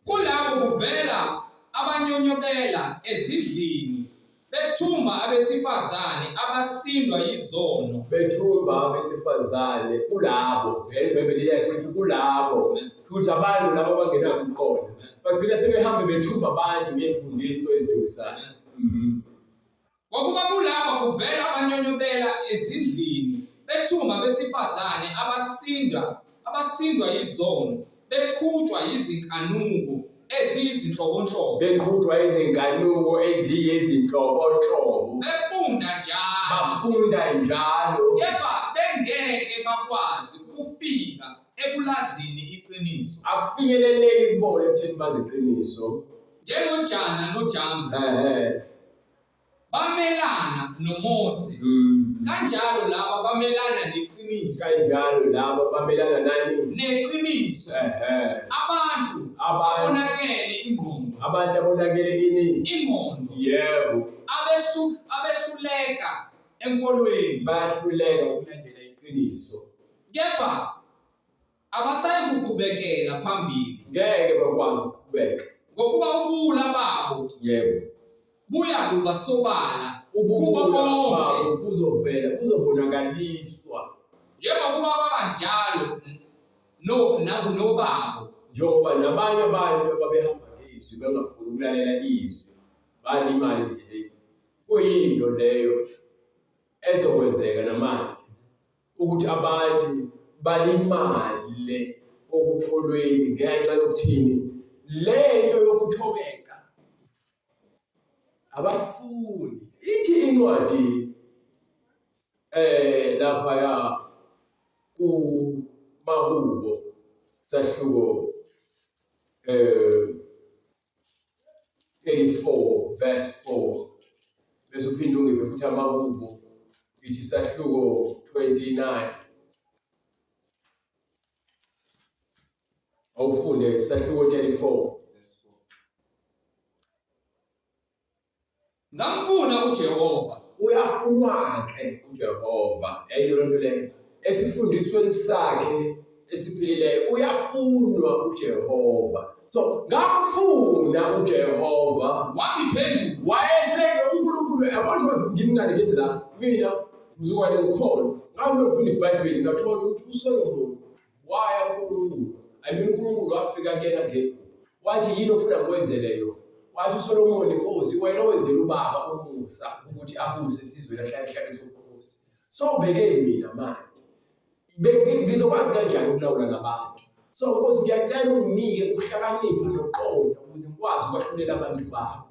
kulabo kuvela abanyonyobela ezindlini bethumba abesifazane abasindwa yizono. Bethumba abesifazane kulabo. IBhayibheli liyathi kulabo. Futhi abantu laba abangenakho ukuqonda bagcina sebehambe bethumba abantu ngemfundiso ezidukisayo. Mhm. Ngokuba kulaba kuvela abanyonyobela ezindlini, bethumba abesifazane abasinda abasindwa yizono, beqhutshwa yizinkanuko eziyizinhlobonhlobo. Beqhutshwa izinkanuko eziyizinhlobonhlobo. Befunda njalo. Bafunda njalo. Kepha bengeke bakwazi ukufika ekulazini iqiniso. Akufinyeleleki kubona ekutheni bazi iqiniso. NjengoJana noJambre. Ehhe. Bamelana noMose. Kanjalo laba bamelana neqiniso. Kanjalo laba bamelana nani? Neqiniso. Ehhe. Abantu Abantu. abonakele ingqondo. Abantu abonakele ini? Ingqondo. Yebo. Abehlu enkolweni. Bayahluleka ukulandela iqiniso. Kepha abasayikuqhubekela phambili. Ngeke bakwazi ukuqhubeka. Ngokuba ubuwula babo yebo buya kuba sobala kubo bonke. Kuzovela, kuzobonakaliswa. Njengokuba kwaba njalo no nobabo. Njengoba nabanye abantu ababehamba ngezwi bengafuni ukulalela izwi balimala endleleni. Kuyinto leyo ezokwenzeka namanje ukuthi abantu balimale okukholweni ngenxa yokuthini lento yokuthobeka abafuni. Ithi incwadi lapha ya kuMahubo sahluko 34 verse 4 bese uphinde ungiphe futhi amahubo ithi sahluko 29 awufunde sahluko 34. Ngamfuna uJehova. Uyafunwa-ke uJehova. Yayizwa loo nto leyo? Esifundisweni sakhe esiphilileyo uyafunwa uJehova. So ngamfuna uJehova. Wangiphendula. Wayese uNkulunkulu yabona ngimngane kimi la mina mzukwane ngikhona. Ngabe ngifunda iBhayibheli ngathola ukuthi uSolomon waya kuNkulunkulu. I mean uNkulunkulu wafika kuyena ngephupho. Wathi yini ofuna ngikwenzele yona? Wathi uSolomoni, Nkosi, wena owenzela ubaba umusa ukuthi abuse isizwe lahlale ehlale sobukhosi. So ubeke mina manje. Ngizokwazi kanjani ukulawula labantu? So Nkosi ngiyacela unginike ukuhlakanipha nokuqonda ukuze ngikwazi ukwahlulela abantu bakho.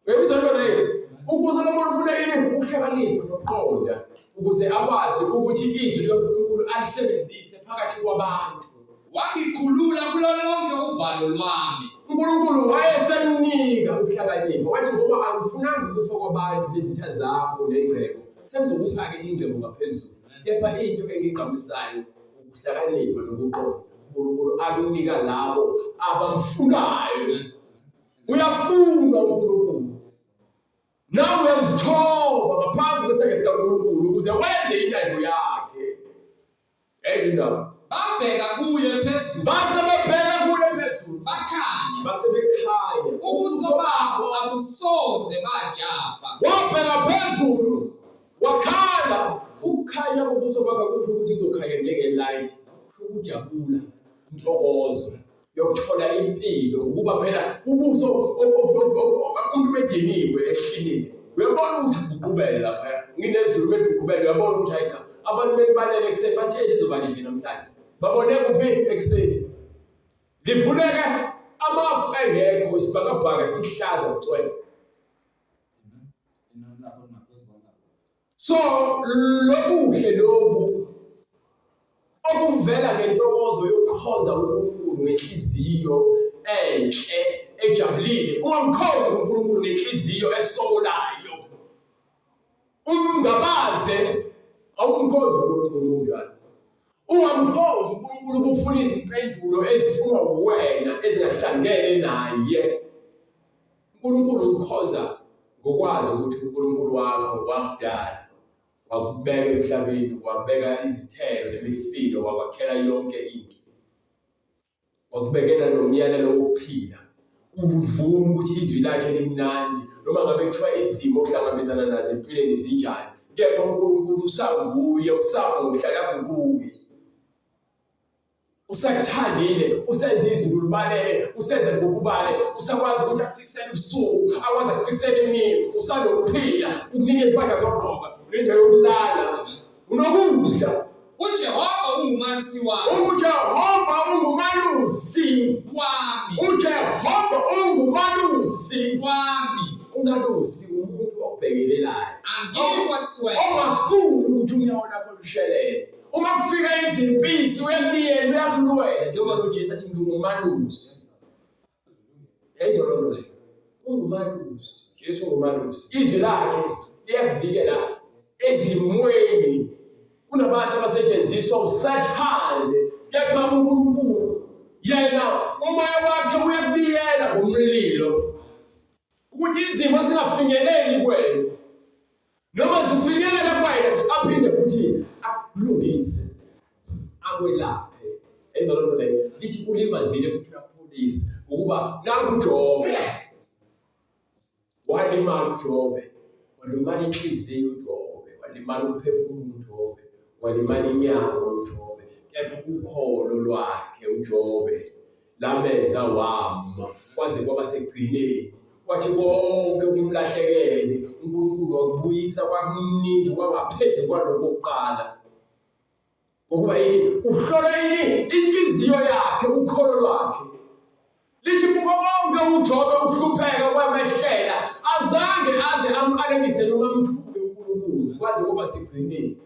Uyayizwa into leyo? Ukuze umuntu ufuna ini ukuhlakanipha nokuqonda ukuze akwazi ukuthi izwi likaNkulunkulu alisebenzise phakathi kwabantu. Wangikhulula kulo lonke uvalo lwami. uNkulunkulu wayesemnika ukuhlakanipha wathi ngoba angifunanga ukufa kwabantu nezitha zakho nengcebo sengizokupha-ke ingcebo ngaphezulu kepha into engigqamisayo ukuhlakanipha nokuqonda uNkulunkulu akunika labo abamfunayo. Uyafunga uNkulunkulu. Nawe uyazithoba ngaphansi kwesandla sikaNkulunkulu ukuze wenze intando yakhe. Yayizi indaba. Babheka kuye phezulu. Base bebheka kuye phezulu. Bakhanya. Base bekhanya. Ubuso babo abusoze bajabha. Wabheka phezulu. Wakhala. Ukukhanya kobuso bakhe kusho ukuthi kuzokhanya njenge-light. Kusho ukujabula, intokozo. Yokuthola impilo ngokuba phela ubuso umuntu bediniwe ehlinile uyabona ukuthi uguqubele lapha nginezulu beguqubele uyabona ukuthi hayi cha abantu belibalele ekuseni bathe lizoba lihle namhlanje babone kuphi ekuseni livuleke amafu engekho isibhakabhaka sihlaza cwe. So lobuhle lobu okuvela ngentokozo yokukhonza uNkulunkulu ngenhliziyo enhle ejabulile. Ungamkhonzi uNkulunkulu ngenhliziyo esokolayo. Umngabaze awumkhonzi uNkulunkulu unjalo. Ungamkhonzi uNkulunkulu ubufuna izimpendulo ezifunwa wuwena ezingahlangene naye. uNkulunkulu umkhonza ngokwazi ukuthi uNkulunkulu wakho wakudala wakubeka emhlabeni wabeka izithelo nemifino wakwakhela yonke into wakubekela nomyalelo wokuphila uvume ukuthi izwi lakhe limnandi noma ngabe kuthiwa izimo ohlangabezana nazo empilweni zinjani kepha uNkulunkulu usanguye usamuhle akaguquki. Usakuthandile, usenze izulu libalele, usenze ngokubale, usakwazi ukuthi akufikisele ubusuku, akwazi akufikisele imini, usanokuphila, ukunika impahla zokugqoka, unendawo yokulala, unokudla. UJehova ungumalusi wami. UJehova ungumalusi wami. UJehova ungumalusi wami. Umalusi umuntu obhekelelayo. Angikwaswela. Ongafuni ukuthi unyawo lakho lushelele. Uma kufika izimpisi uyakubiyela uyakulwela njengoba uJesu athi ngingumalusi. Yayizwa loo nto leyo. Ungumalusi. Jesu ungumalusi. Izwi lakhe liyakuvikela ezimweni. Kunabantu abasetshenziswa uSathane kepha uNkulunkulu yena umoya wakhe uyakubiyela ngomlilo ukuthi izimo zingafinyeleli kuwena. Noma zifinyelela kuwena aphinde futhi akulungise akwelaphe. Yayizwa loo nto leyo, lithi ulimazile futhi uyapholisa ngokuba nangu uJobe walimala uJobe, walimala inhliziyo uJobe, walimala umphefumulo uJobe, walimala inyama uJobe, kepha ukholo lwakhe uJobe lamenza wama kwaze kwaba sekugcineni. Kwathi konke kumlahlekele, uNkulunkulu wakubuyisa kwakuningi kwangaphezu kwalokho kokuqala. Ngokuba yini? Uhlola yini? Inhliziyo yakhe, ukholo lwakhe. Lithi kukho konke uJobe ukuhlupheka kwamehlela, azange aze amqalekise noma amthuke uNkulunkulu kwaze kuba sigcineni.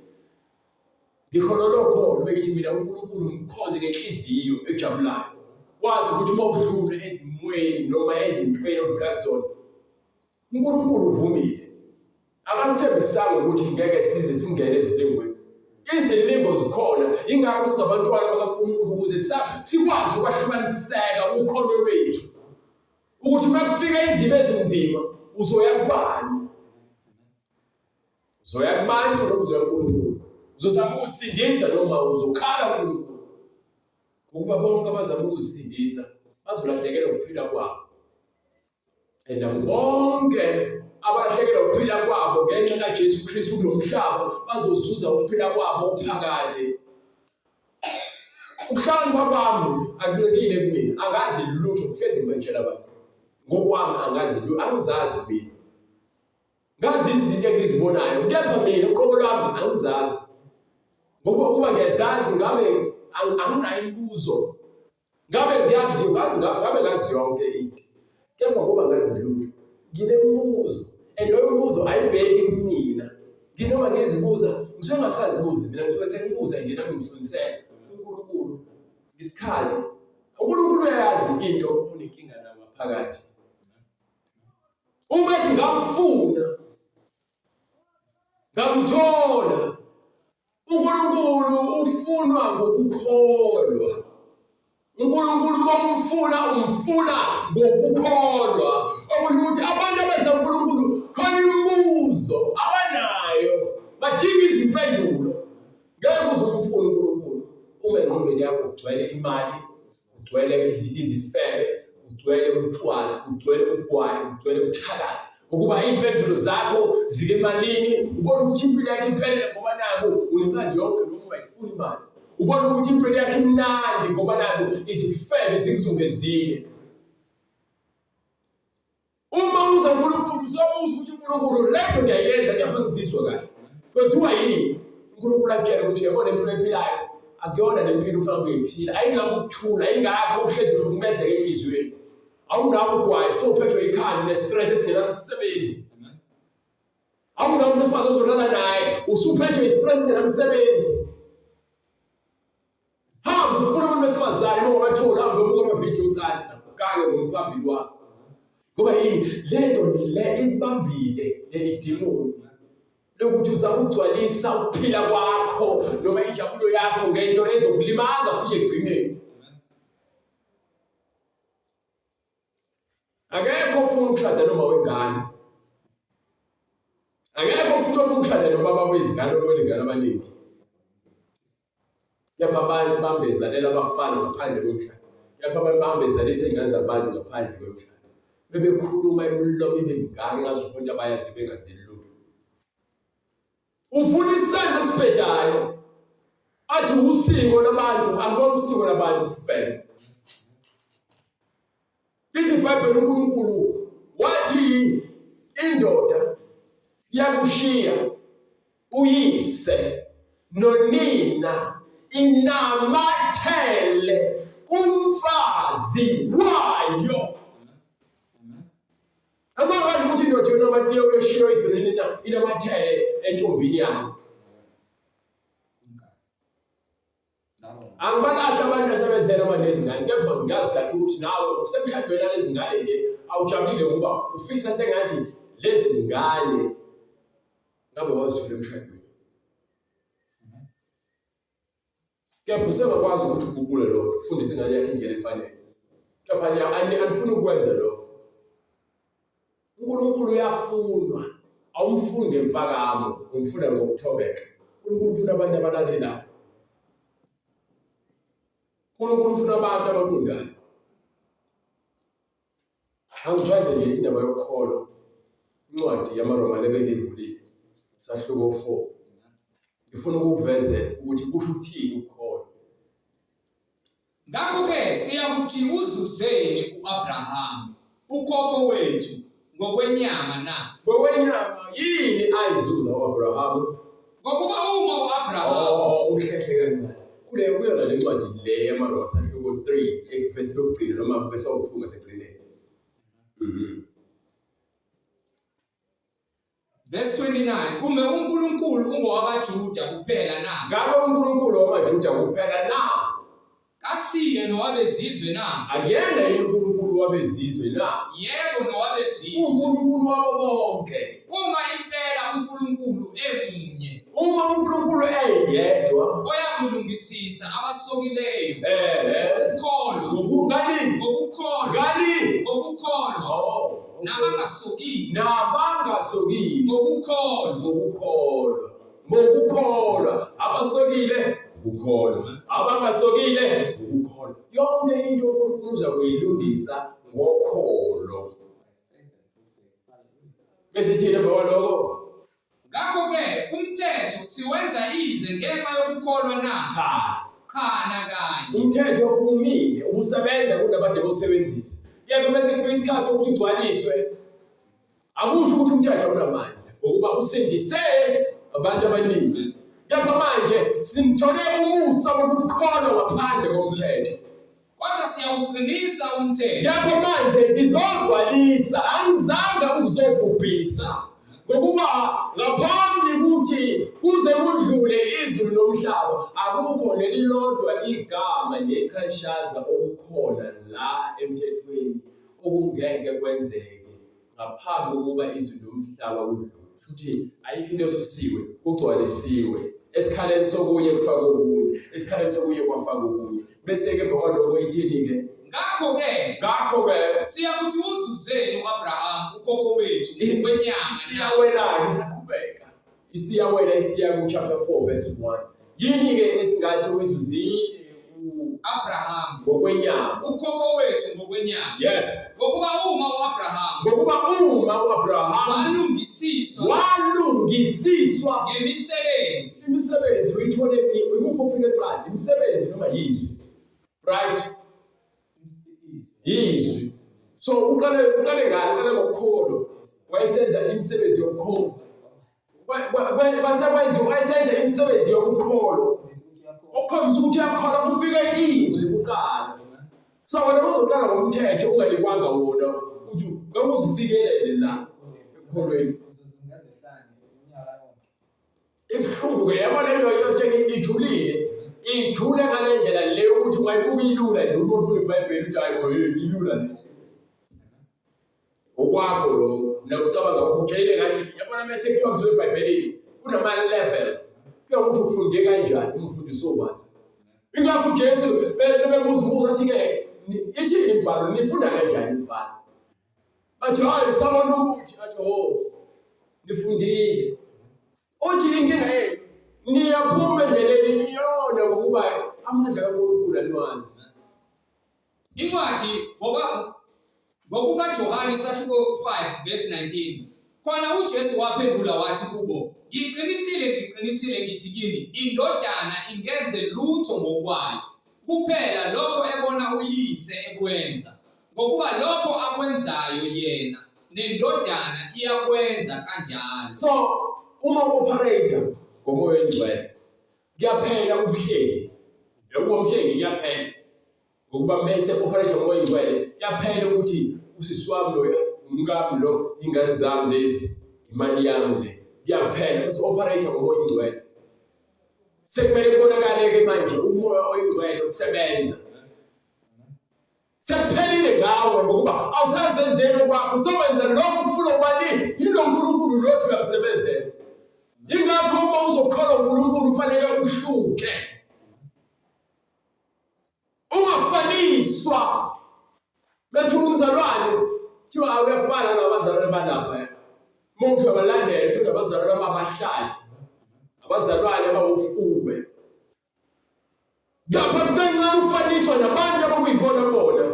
Ngisho lolo kholo bengithi mina uNkulunkulu ngikhonze ngenhliziyo ejabulayo. Wazi ukuthi uma udlula ezimweni noma ezintweni odlula kuzona, uNkulunkulu uvumile. Akasithembisanga ukuthi ngeke size singene ezilingweni. Izilingo zikhona, ingakho singabantwana bakaNkulunkulu ukuze sikwazi ukwahlukaniseka ukholo lwethu. Ukuthi uma kufika izimo ezinzima uzoya kubani? Uzoya kubantu noma uzoya kuNkulunkulu? Uzozama ukusindisa noma uzokhala kuNkulunkulu? Ngokuba bonke abazama ukuzisindisa bazolahlekelwa ukuphila kwabo. And nabo bonke abalahlekelwa ukuphila kwabo ngenxa kaJesu Kristu kulo mhlaba bazozuza ukuphila kwabo okuphakade. Ukuhlakanipha kwami akuncikile kumina, angazi lutho, ngihlezi ngibatshela abantu. Ngokwami angazi lutho, angizazi mina. Ngazi izinto engizibonayo kepha mina uqobo lwami angizazi. Ngoba ukuba ngiyazazi ngabe anginayo imibuzo. Ngabe ngiyazi ngazi ngabe ngazi yonke into. Kepha ngoba ngazi lutho nginemibuzo and loyo mbuzo ayibheki kumina. Nginoma ngizibuza ngisuke ngasazibuzi mina ngisuke sengibuza nje nami ngifundisela uNkulunkulu ngesikhathi uNkulunkulu uyayazi into onenkinga nayo ngaphakathi. Uma ethi ngamfuna ngamthola, uNkulunkulu ufunwa ngokukholwa. uNkulunkulu uma umfuna umfuna ngokukholwa, okusho ukuthi abantu abeza uNkulunkulu khona imibuzo abanayo, badinga izimpendulo. Ngeke uze umfune uNkulunkulu uma engqondweni yakho kugcwele imali, kugcwele izifebe, kugcwele utshwala, kugcwele ugwayi, kugcwele uthakathi. Ngokuba iy'mpendulo zakho zikemalini, ubona ukuthi impilo yakho iphelele ngoba naku unemali yonke noma ungayifuni imali. Ubona ukuthi impilo yakho imnandi ngoba naku izifebe zikuzungezile. Uma uza uNkulunkulu uzobuza ukuthi uNkulunkulu le nto ngiyayenza kepha ngizizwa kahle. Kwenziwa yini? uNkulunkulu akutshele ukuthi uyabona impilo ephilayo akuyona le mpilo ufuna ukuyiphila, ayingakho ukuthula, ayingakho uhlezi uhlukumezeka enhliziyweni. Awunawo ugwayi, sowuphethwe ikhanda une-stress esingenamsebenzi. Awunawo umuntu wesifazane ozolala naye, usuphethwe i-stress esingenamsebenzi. Hamba ufuna umuntu wesifazane uma ungabatholi hamba uyobuka amavidiyo ocansi ugange ngomphambili wakho. Ngoba yini le nto le ibambile leli dimoni lokuthi uzama ukugcwalisa ukuphila kwakho noma injabulo yakho ngento ezokulimaza futhi ekugcineni. Akekho ofuna ukushada noma wengane. Akekho futhi ofuna ukushada nobaba wezingane onezingane abaningi. Kepha abantu bambezalela abafana ngaphandle komshado. Kepha abantu bambezalisa izingane zabantu ngaphandle komshado. Bebekhuluma imilomo ibe mingaka engazi ukuthi into abayazi bengazi lutho. Ufuna isenzo esibhedayo. Athi usiko labantu, akukona usiko labantu kufela. Lithi iBhayibheli uNkulunkulu wathi indoda iyakushiya uyise nonina inamathele kumfazi wayo. Asangazi ukuthi indoda yona yoshiya uyise nonina inamathele entombini yayo. Angibalahli abantu asebezele abanezingane kepha ngiyazi kahle ukuthi nawe usemshadweni nalezingane nje awujabulile ngoba ufisa sengathi lezi ngane ngabe wazithula emshadweni. Kepha usengakwazi ukuthi uguqule lokho, ufundise ingane yakho indlela efanele. Kepha anifuni ukwenza lokho. uNkulunkulu uyafunwa. Awumfundi ngempakamo, umfunda ngokuthobeka. uNkulunkulu ufuna abantu abalalelayo. uNkulunkulu ufuna abantu abaqondayo. Angiveze nje indaba yokholo, incwadi yamaRoma lebengiyivulile, sahluko 4. Ngifuna ukukuvezela ukuthi kusho ukuthini ukukholwa. Ngakho-ke siyakuthi uzuzeni u-Abrahamu, ukhokho wethu, ngokwenyama na? Ngokwenyama yini ayizuza u-Abrahamu? Ngokuba uma u-Abrahamu Oh, uhlehle kancane. Kule kuyona le ncwadi le yamaRoma sahluko 3 evesi lokugcina noma vesi owu-2 ngasekugcineni. Verse 29 Kumbe uNkulunkulu ungowabaJuda kuphela na? Ngabe uNkulunkulu wamaJuda kuphela na? Kasiye nowabezizwe na? Akuyena yini uNkulunkulu wabezizwe na? Yebo nowabezizwe. UNkulunkulu wabo bonke. Uma impela uNkulunkulu emunye. Uma uNkulunkulu eyedwa oyakulungisisa abasokileyo ehe ngokukholwa ngokungani ngokukholwa ngani ngokukholwa oh nabangasokile nabangasokile ngokukholwa ngokukholwa ngokukholwa abasokile ngokukholwa abangasokile ngokukholwa yonke into uNkulunkulu uza kuyilungisa ngokholo bese thina emva kwaloko Ngakho-ke umthetho siwenza ize ngenxa yokukholwa na? Cha. Cha nakanye. Umthetho ubumile, ubusebenza kunabade bawusebenzisa. Kepha bese kufika isikhathi sokuthi ugcwaliswe. Akusho ukuthi umthetho awunamandla, ngokuba usindise abantu abaningi. Kepha manje simthole umusa wokukholwa ngaphandle komthetho. Kodwa siyawuqinisa umthetho. Ngakho manje ngizogcwalisa, angizange ukuzobhubhisa. Ngokuba ngaphambi ukuthi kuze kudlule izulu nomhlaba, akukho nelilodwa igama nechashaza okukhona la emthethweni okungeke kwenzeke ngaphambi kokuba izulu nomhlaba kudlule. Futhi ayikho into esusiwe, kugcwalisiwe. Esikhaleni sokunye kufaka okunye, esikhaleni sokunye kwafaka okunye. Bese-ke emva kwaloko ithini-ke? Ngakho-ke Ngakho-ke siyakuthi uzuzeni u-Abrahamu ukhokho wethu ngokwenyama na? isiyawela-ke isaqhubeka. Isiyawela isiya ku-chapter 4 verse 1. Yini-ke esingathi uyizuzile Abraham ngokwenyama? Ukhokho wethu ngokwenyama. Yes. Ngokuba uma uAbraham Ngokuba uma uAbraham walungisiswa walungisiswa ngemisebenzi imisebenzi uyithole ikuphi ofike kuqala imisebenzi noma yizwi right yizwi so uqale uqale ngani uqale ngokukholwa wayesenza imisebenzi yokukholwa kwasekwenziwa wayesenza imisebenzi yokukholwa okukhombisa ukuthi uyakholwa kufike izwi kuqala so wena uzoqala ngomthetho unganikwanga wona uthi ngeke uzifikelele la ekukholweni Ibuhlungu-ke yabo le nto yonke ijulile ijule ngale ndlela le ukuthi ungayibuka ilula nje uma ufunda ibhayibheli uthi hayi bo ilula le okwakho lokho nokucabanga kwakho ujayele ngathi yabona mese kuthiwa kuziwe ebhayibhelini kunama-levels kuya ukuthi ufunde kanjani umfundisi obani ingakho ujesu bebuza umbuzo athi-ke ithini imibhalo nifunda kanjani imibhalo Athi hayi sabona ukuthi athi ho nifundile. Uthi inkinga yenu niyaphuma endleleni niyona ngokuba amandla kaNkulunkulu aniwazi. Incwadi ngoba ngokukaJohane isahluko 5 verse 19 Khona uJesu waphendula wathi kubo, Ngiqinisile, ngiqinisile ngithi kini, indodana ingenze lutho ngokwayo, kuphela lokho ebona uyise ekwenza. Ngokuba lokho akwenzayo yena nendodana iyakwenza kanjalo. So uma u-operator ngomoya oyingcwele kuyaphela ubuhleli. Ukuba umhleli kuyaphela. Ngokuba mese operate ngomoya oyingcwele kuyaphela ukuthi usisi wami loya, umkami lo, ingane zami lezi, imali yami le. Kuyaphela bese operate ngomoya oyingcwele. Sekumele kubonakale-ke manje umoya oyingcwele usebenza. Sekuphelile ngawe ngokuba awusazenzeli okwakho, usokwenza lokho ufuna ubani yilo nkulunkulu lothi uyamsebenzela. Yingakho uma uzokholwa uNkulunkulu ufanele uhluke. Ungafaniswa. Bethu umzalwane kuthiwa awuyafana nabazalwane balapha. Uma uthi uyabalandela uthi abazalwane ababahlathi, abazalwane abawufukwe. Ngapha kukancane ufaniswa nabantu abakuyibona bona.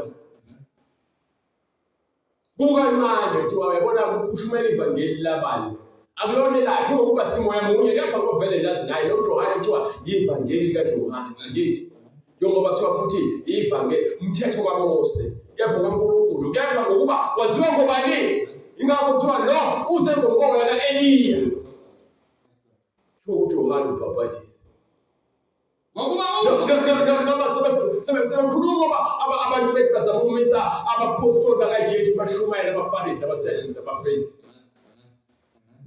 Kukancane kuthiwa uyabona kushumayela ivangeli labani. Akulona elakhe ngokuba simoya munye kepha kovele lazi naye lo Johane kuthiwa yivangeli likaJohane angithi njengoba kuthiwa futhi ivangeli umthetho kaMose kepha kaNkulunkulu kepha ngokuba waziwa ngobani ingakho kuthiwa lo uze ngomoya ka-Eliya kuthiwa uJohane ubhabhadisa Ngokuba noma sebekhuluma abantu bethu bazama ukumisa abaphostoli bakaJesu bashumayela abaFarisi abaSadusi abapristi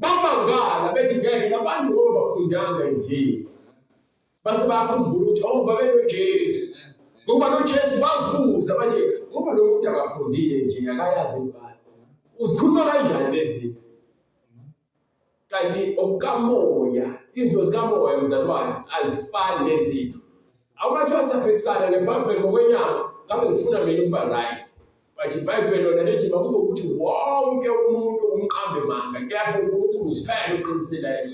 bamangala bethi ngeke labantu ngoba bafundanga nje base bayakhumbula ukuthi awuva oh, benoJesu ngoba noJesu bazibuza bathi ngoba lo muntu akafundile nje akayazi imibhalo uzikhuluma kanjani lezi zinto Kanti okukamoya, izinto zikamoya mzalwane azifani nezethu. Awungathiwa siyaphikisana ngeBhayibheli ngokwenyama, ngabe ngifuna mina ukuba right. But iBhayibheli lona lithi makube ukuthi wonke umuntu umqambe manga, kepha uNkulunkulu kuphela oqinisileyo.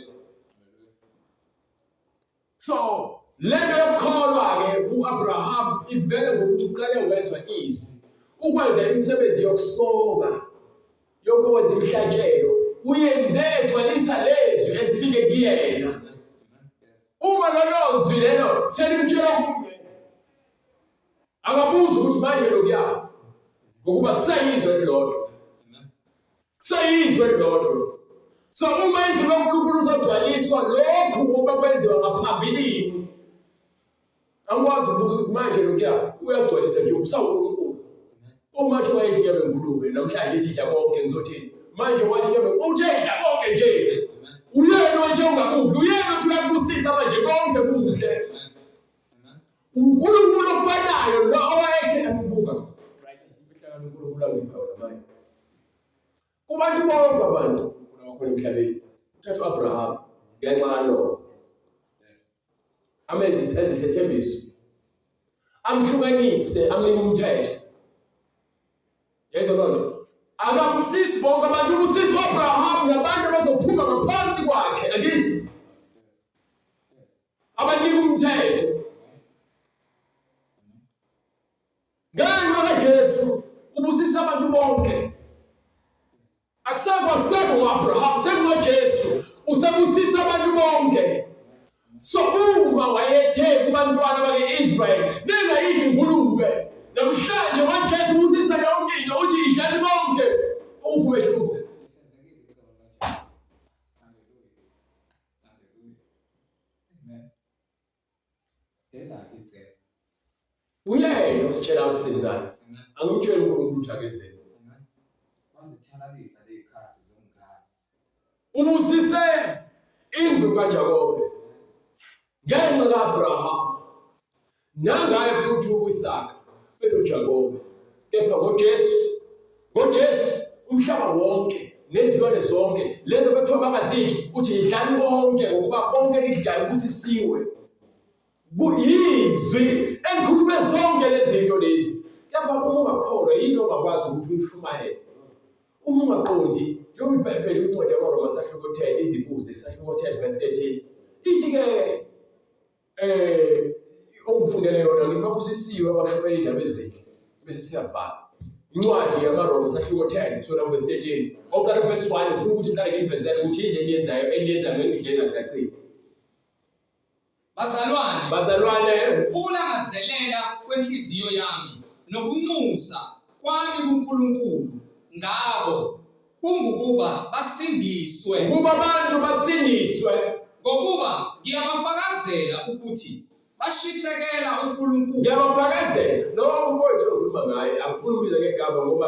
So lento yokukholwa-ke ku-Abraham ivele ngokuthi uqale wezwa izwi. Ukwenza imisebenzi yokusoka, yokwenza imihlatshelo, uyenze egcwalisa lezwi elifike kuyena. Uma lolo zwi lelo selimtshela okunye, akabuzi ukuthi manje lokuya ngokuba kusayizwe elilodwa. Kuseyizwe elilodwa. So uma izwi loNkulunkulu lizogcwaliswa lokhu ngoba kwenziwa ngaphambilini. Angikwazi ukuthi ukuthi manje lokuya uyagcwalisa nje usawuNkulunkulu. Uma kuthiwa wayedla inyama yengulube namhlanje ethi idla konke ngizothini? Manje wathi inyama uthe idla konke nje. Uyena wathi ungakudli, uyena othi uyakubusisa manje konke kuhle. uNkulunkulu ofanayo lo owayethe akubuka right imfihlakalo uNkulunkulu angipha yona manje kubantu bonke abantu uNkulunkulu abakhona emhlabeni uthatha uAbraham ngenxa kaNowa amenze enze isethembiso amhlukanise amnike umthetho yezwa loo nto akabusisi bonke abantu ubusisi u-abrahamu nabantu abazophuma ngaphansi kwakhe angithi abanika umthetho ngenxa kaJesu ubusisa abantu bonke akusekho akusekho ngo-Abraham sekungoJesu usebusisa abantu bonke so uma wayethe kubantwana bake-Israyeli ningayidli ingulube namhlanje waJesu ubusisa yonke into uthi idlani bonke uphi umehluko Uyena ositshela ukuthi senzani. Angimtsheli uNkulunkulu ukuthi akenzeni. Wazithalalisa lezikhathi zokungazi. Ubusise indlu kaJakobe ngenxa kaAbraham Nangaye futhi u-Isaka benoJakobe. Kepha ngoJesu, ngoJesu umhlaba wonke nezilwane zonke lezi abathiwa bangazidli uthi yidlani konke ngokuba konke nikudlayo kusisiwe. Kuyizwi elikhulume zonke lezi zinto lezi. Kepha uma ungakholwa yini ongakwazi ukuthi uyishumayele? Uma ungaqondi, njengoba iBhayibheli kwincwadi yamaRoma sahluko 10 izibuze isahluko 10 verse 13 ithi-ke Eh ongifundele yona ngithi babusisiwe abashumayela indaba ezinhle bese siyabhala. Incwadi yamaRoma sahluko 10 kusukela verse 13. Oqala verse 1 ngifuna ukuthi ngiqale nginivezele ukuthi yini eniyenzayo eniyenza ngendlela engacacile. Bazalwane, Bazalwane, ukulangazelela kwenhliziyo yami nokunxusa kwami kuNkulunkulu ngabo kungukuba basindiswe. Ukuba abantu basindiswe. Ngokuba ngiyabafakazela ukuthi bashisekela uNkulunkulu. Ngiyabafakazela. Lo mfowethu engikhuluma ngaye angifuni ukubiza ngegama ngoba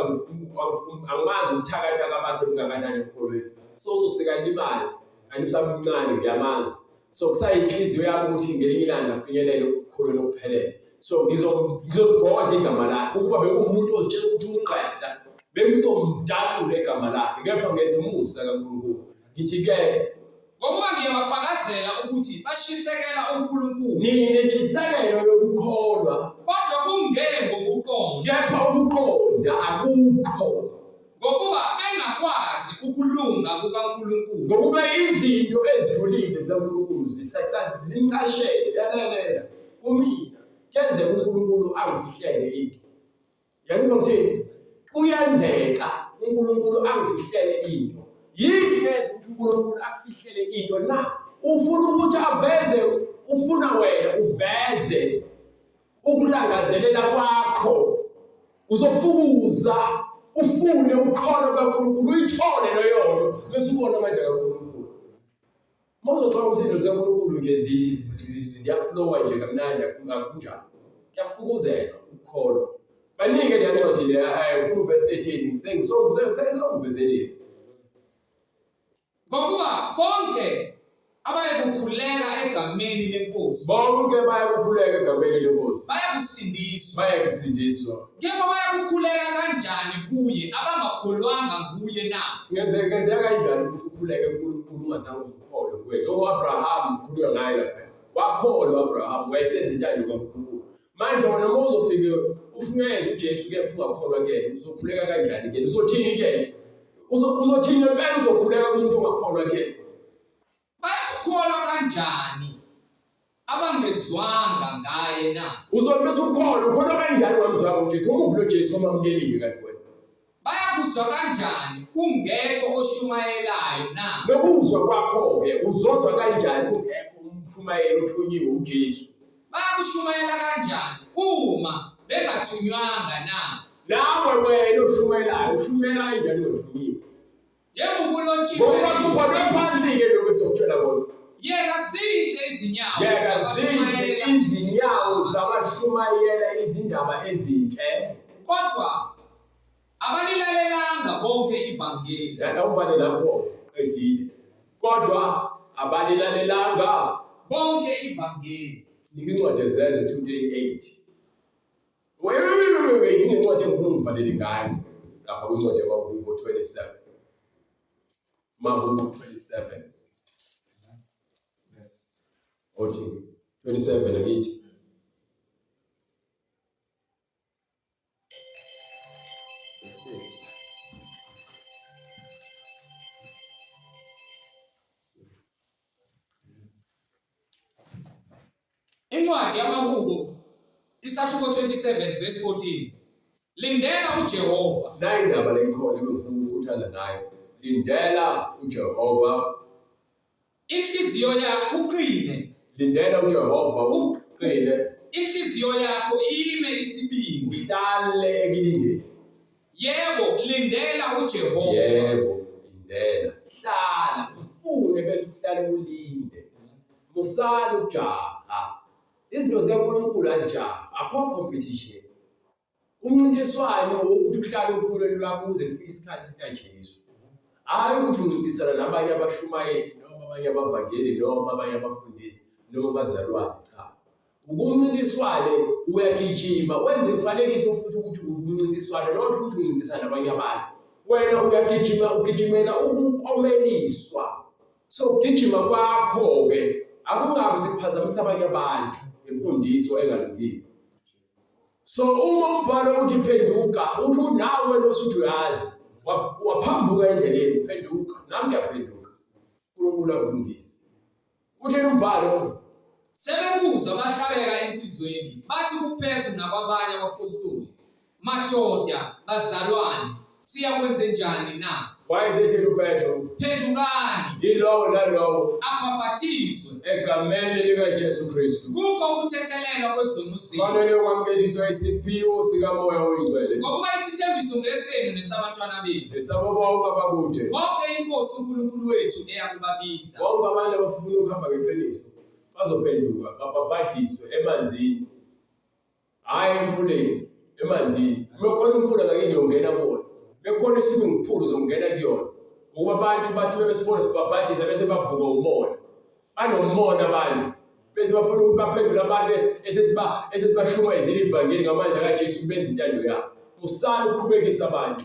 angimazi ubuthakathaka bakhe bungakanani ekukholweni. So uzosika limali kanti usamncane ngiyamazi. So kusayinhliziyo yami ukuthi ngelinye ilanga afinyelele ukukholweni okuphelele. So ngizoligodla igama lakhe ukuba bekuwumuntu ozitshela ukuthi ungqesta bengizomdalula igama lakhe kepha ngenza umusa kaNkulunkulu. Ngithi-ke Ngokuba ngiyabafakazela ukuthi bashisekela uNkulunkulu. Ninentshisekelo yokukholwa. Kodwa kungengokuqonda. Kepha ukuqonda akukho. Ngokuba bengakwazi ukulunga kukaNkulunkulu. Ngokuba izinto ezijulile zikaNkulunkulu zincashele, lalela kumina, kuyenzeka uNkulunkulu angifihlele into. Yangizwa ngithini? Kuyenzeka uNkulunkulu angifihlele into. Yini yenza ukuthi uNkulunkulu akufihlele into na? Ufuna ukuthi aveze, ufuna wena uveze ukulangazelela kwakho. Uzofukuza ufune ukholo kaNkulunkulu uyithole leyo nto bese ubona amandla kaNkulunkulu. Uma uzocabanga ukuthi izinto zikaNkulunkulu nje ziyaflowa nje kamnandi akunjalo. Kuyafukuzelwa ukukholwa. Banike le ncwadi le ufuna uvesi 13 sengisokuvezelile. Ngokuba bonke abayekukhuleka egameni lenkosi bonke bayakukhuleka egameni lenkosi bayakusindiswa bayakusindiswa kepha bayakukhuleka kanjani kuye abangakholwanga nguye na singenzeka kenzeka kanjani ukuthi ukhuleke kuNkulunkulu ungazange uzukholwe kuye njengo-Abraham khulunywa ngaye lapha wakholwa u-Abraham wayesenza intando kaNkulunkulu manje wena uma uzofike ufuneze uJesu kepha ungakholwa kuyena uzokhuleka kanjani kuyena uzothini kuyena uzothini ngempela uzokhuleka kumuntu ongakholwa kuyena Bayakukholwa kanjani abangezwanga ngaye na? Uzothi bese ukholwa, ukholwa kanjani ungamzwanga uJesu? Umuphi lo Jesu omamukelile kanti wena? Bayakuzwa kanjani kungekho oshumayelayo na? Nokuzwa kwakho-ke uzozwa kanjani kungekho umshumayeli othunyiwe uJesu? Bayakushumayela kanjani uma bengathunywanga na? Nawe wena oshumayelayo ushumayela kanjani ungathunyiwe? Njengokulotshiwe. Ngokuba kubhalwe phansi-ke lokhu esizokutshela kona. Yeka zinhle izinyawo Yeka zinhle zabashumayela izinyawo zabashumayela izindaba ezinhle. Kodwa abalilalelanga bonke ivangeli. Awuvale lapho qedile. Kodwa abalilalelanga bonke ivangeli. Nika incwadi yeZenzo 2:38. Wait, nginencwadi engifuna ungivalele ngayo lapha kwincwadi yakwaHubo 27. Mahubo 27. Othi 27 angithi. That's it. Incwadi yamaHubo isahluko 27 verse 14. Lindela uJehova. Nayi indaba le ikhona ebengifuna ukukhuthaza ngayo. Lindela uJehova. Inhliziyo yakho uqine. Lindela uJehova uqine. Inhliziyo yakho ime isibindi. Uhlale ekulindeni. Yebo, lindela uJehova. Yebo, lindela. Hlala, ufune bese uhlale ulinde. Musani ukujaha. Izinto zikaNkulunkulu azijaha. Akho competition. Umncintiswano wokuthi uhlale ukholweni lwakho kuze kufike isikhathi sikaJesu. Hhayi ukuthi uncintisana nabanye abashumayeli noma abanye abavangeli noma abanye abafundisi noma abazalwane, cha. Ukumncintiswane uyagijima wenze imifanekiso futhi ukuthi ukumncintiswane not ukuthi uncintisana nabanye abantu. Wena uyagijima ugijimela ukukomeliswa. So ukugijima kwakho-ke akungabi sikuphazamisa abanye abantu ngemfundiso engalungile. So uma umbhalo uthi phenduka, usho ukuthi nawe wena osuthi uyazi waphambuka endleleni, phenduka. Nami ngiyaphenduka. uNkulunkulu akulungise. Uthini umbhalo? Sebekuzwa bahlabeka enhliziyweni, bathi kuPetru nakwabanye abaphostoli, Madoda, bazalwane, siyakwenzenjani na? Wayesethini uPetru? Phendukani, Yilowo nalowo abhaphathizwe egameni likaJesu Kristu kukho ukuthethelelwa kwezono zenu, fanele ukwamukeliswa isiphiwo sikaMoya oyiNgcwele ngokuba isithembiso ngesenu nesabantwana benu, nesabo bonke abakude, bonke iNkosi uNkulunkulu wethu eyakubabiza. Bonke abantu abafuna ukuhamba ngeqiniso bazophenduka babhabhadiswe emanzini, hhayi emfuleni, emanzini. Uma kukhona umfula ngakini uyongena kuwona, bekukhona i-swimming pool uzongena kuyona. Ngokuba abantu bathi bebesibona sibhabhadisa bese bavuka umona. Banomona abantu. Bese bafuna ukuthi baphendule abantu esesibashumayezile ivangeli ngamandla kaJesu benze intando yabo. Musani ukukhubekisa abantu.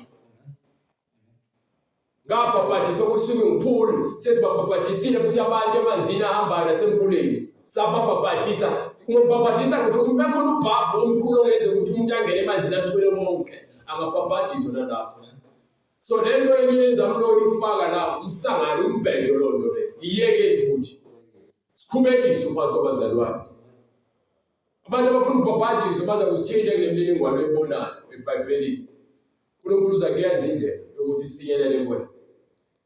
Ngabhabhadiswa ku-swimming pool, sesibabhabhadisile futhi abantu emanzini ahambayo nasemfuleni. Sababhabhadisa. Ngobhabhadisa ngisho ukuthi bekhona ubhavu omkhulu ongenza ukuthi umuntu angene emanzini athwele wonke. Angabhabhadiswa nalapho. So le nto eniyenza mloni ifaka la umsangano umbhedo loo nto leyo iyekeni futhi sikhubekise phakathi kwabazalwane. Abantu abafuna ukubhabhadiswa baza kusithinta kule mininingwane oyibonayo eBhayibhelini. uNkulunkulu uzakuyenza indlela yokuthi sifinyelele kuwena,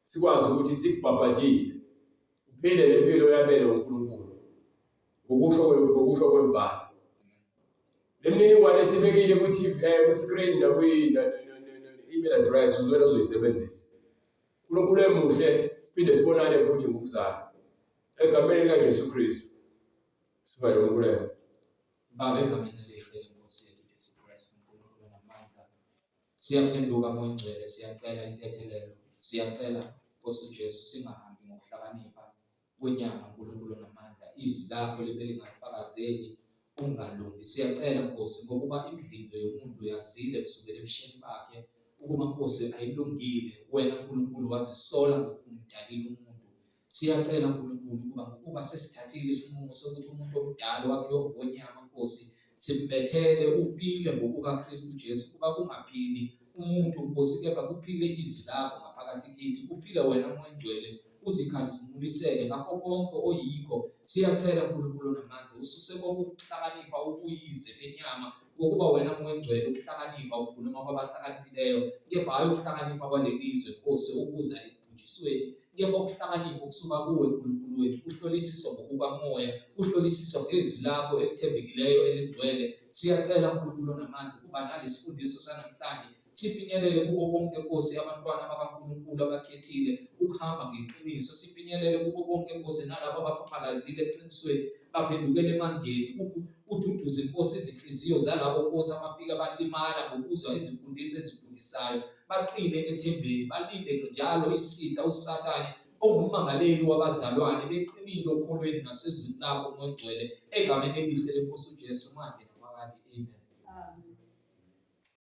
sikwazi ukuthi sikubhabhadise, uphile le mpilo oyabelwe uNkulunkulu ngokusho kwemibhalo. Le mininingwane esibekile kwi-TV, kwi-screen nakwi-email address uzwena ozoyisebenzisa. uNkulunkulu emuhle, siphinde sibonane futhi ngokuzayo. Egameni likaJesu Kristu. Sivale umkhuleko. Baba, egameni elihle lenkosi yethu Jesu Kristu, uNkulunkulu onamandla, siyaphenduka Moya Ongcwele, siyacela intethelelo, siyacela Nkosi Jesu singahambi ngokuhlakanipha kwenyama, uNkulunkulu onamandla, izwi lakho libe lingafakazeli ungalungi. Siyacela Nkosi, ngokuba imidlinzo yomuntu yazile kusukela ebusheni bakhe ukuba Nkosi ayilungile, wena Nkulunkulu wazisola ngokumdalile umuntu. Siyacela Nkulunkulu ukuba ngokuba sesithathile isinqumo sokuthi umuntu omdala wakhiwe ngokwenyama Nkosi simbethele ufile ngokukaKristu Jesu kuba kungaphili umuntu Nkosi kepha kuphile izwi lakho ngaphakathi kithi kuphile wena Moya Ongcwele uzikhazimulisele ngakho konke oyikho. Siyacela Nkulunkulu onamandla ususe konke ukuhlakanipha okuyize benyama ngokuba wena Moya Ongcwele ukuhlakanipha ukhuluma kwabahlakaniphileyo kepha hhayi ukuhlakanipha kwalelizwe Nkosi ukuza ekubhujisweni Kepha ukuhlakanipha okusuka kuwe, Nkulunkulu wethu, kuhlolisiswa ngokukamoya, kuhlolisiswa ngezwi lakho elithembekileyo elingcwele. Siyacela, Nkulunkulu onamandla, ukuba nalesifundiso sanamhlanje sifinyelele kubo bonke, Nkosi, abantwana bakaNkulunkulu abakhethile ukuhamba ngeqiniso. Sifinyelele kubo bonke, Nkosi, nalabo abaphaphalazile eqinisweni baphendukele emangeni. Ududuze, Nkosi, izinhliziyo zalabo, Nkosi, abafika balimala ngokuzwa izimfundiso ezidukisayo. Baqine ethembeni, balinde njalo isitha uSathane ongummangaleli wabazalwane, beqinile okholweni nasezwini lakho, Moya Ongcwele, egameni elihle leNkosi uJesu manje.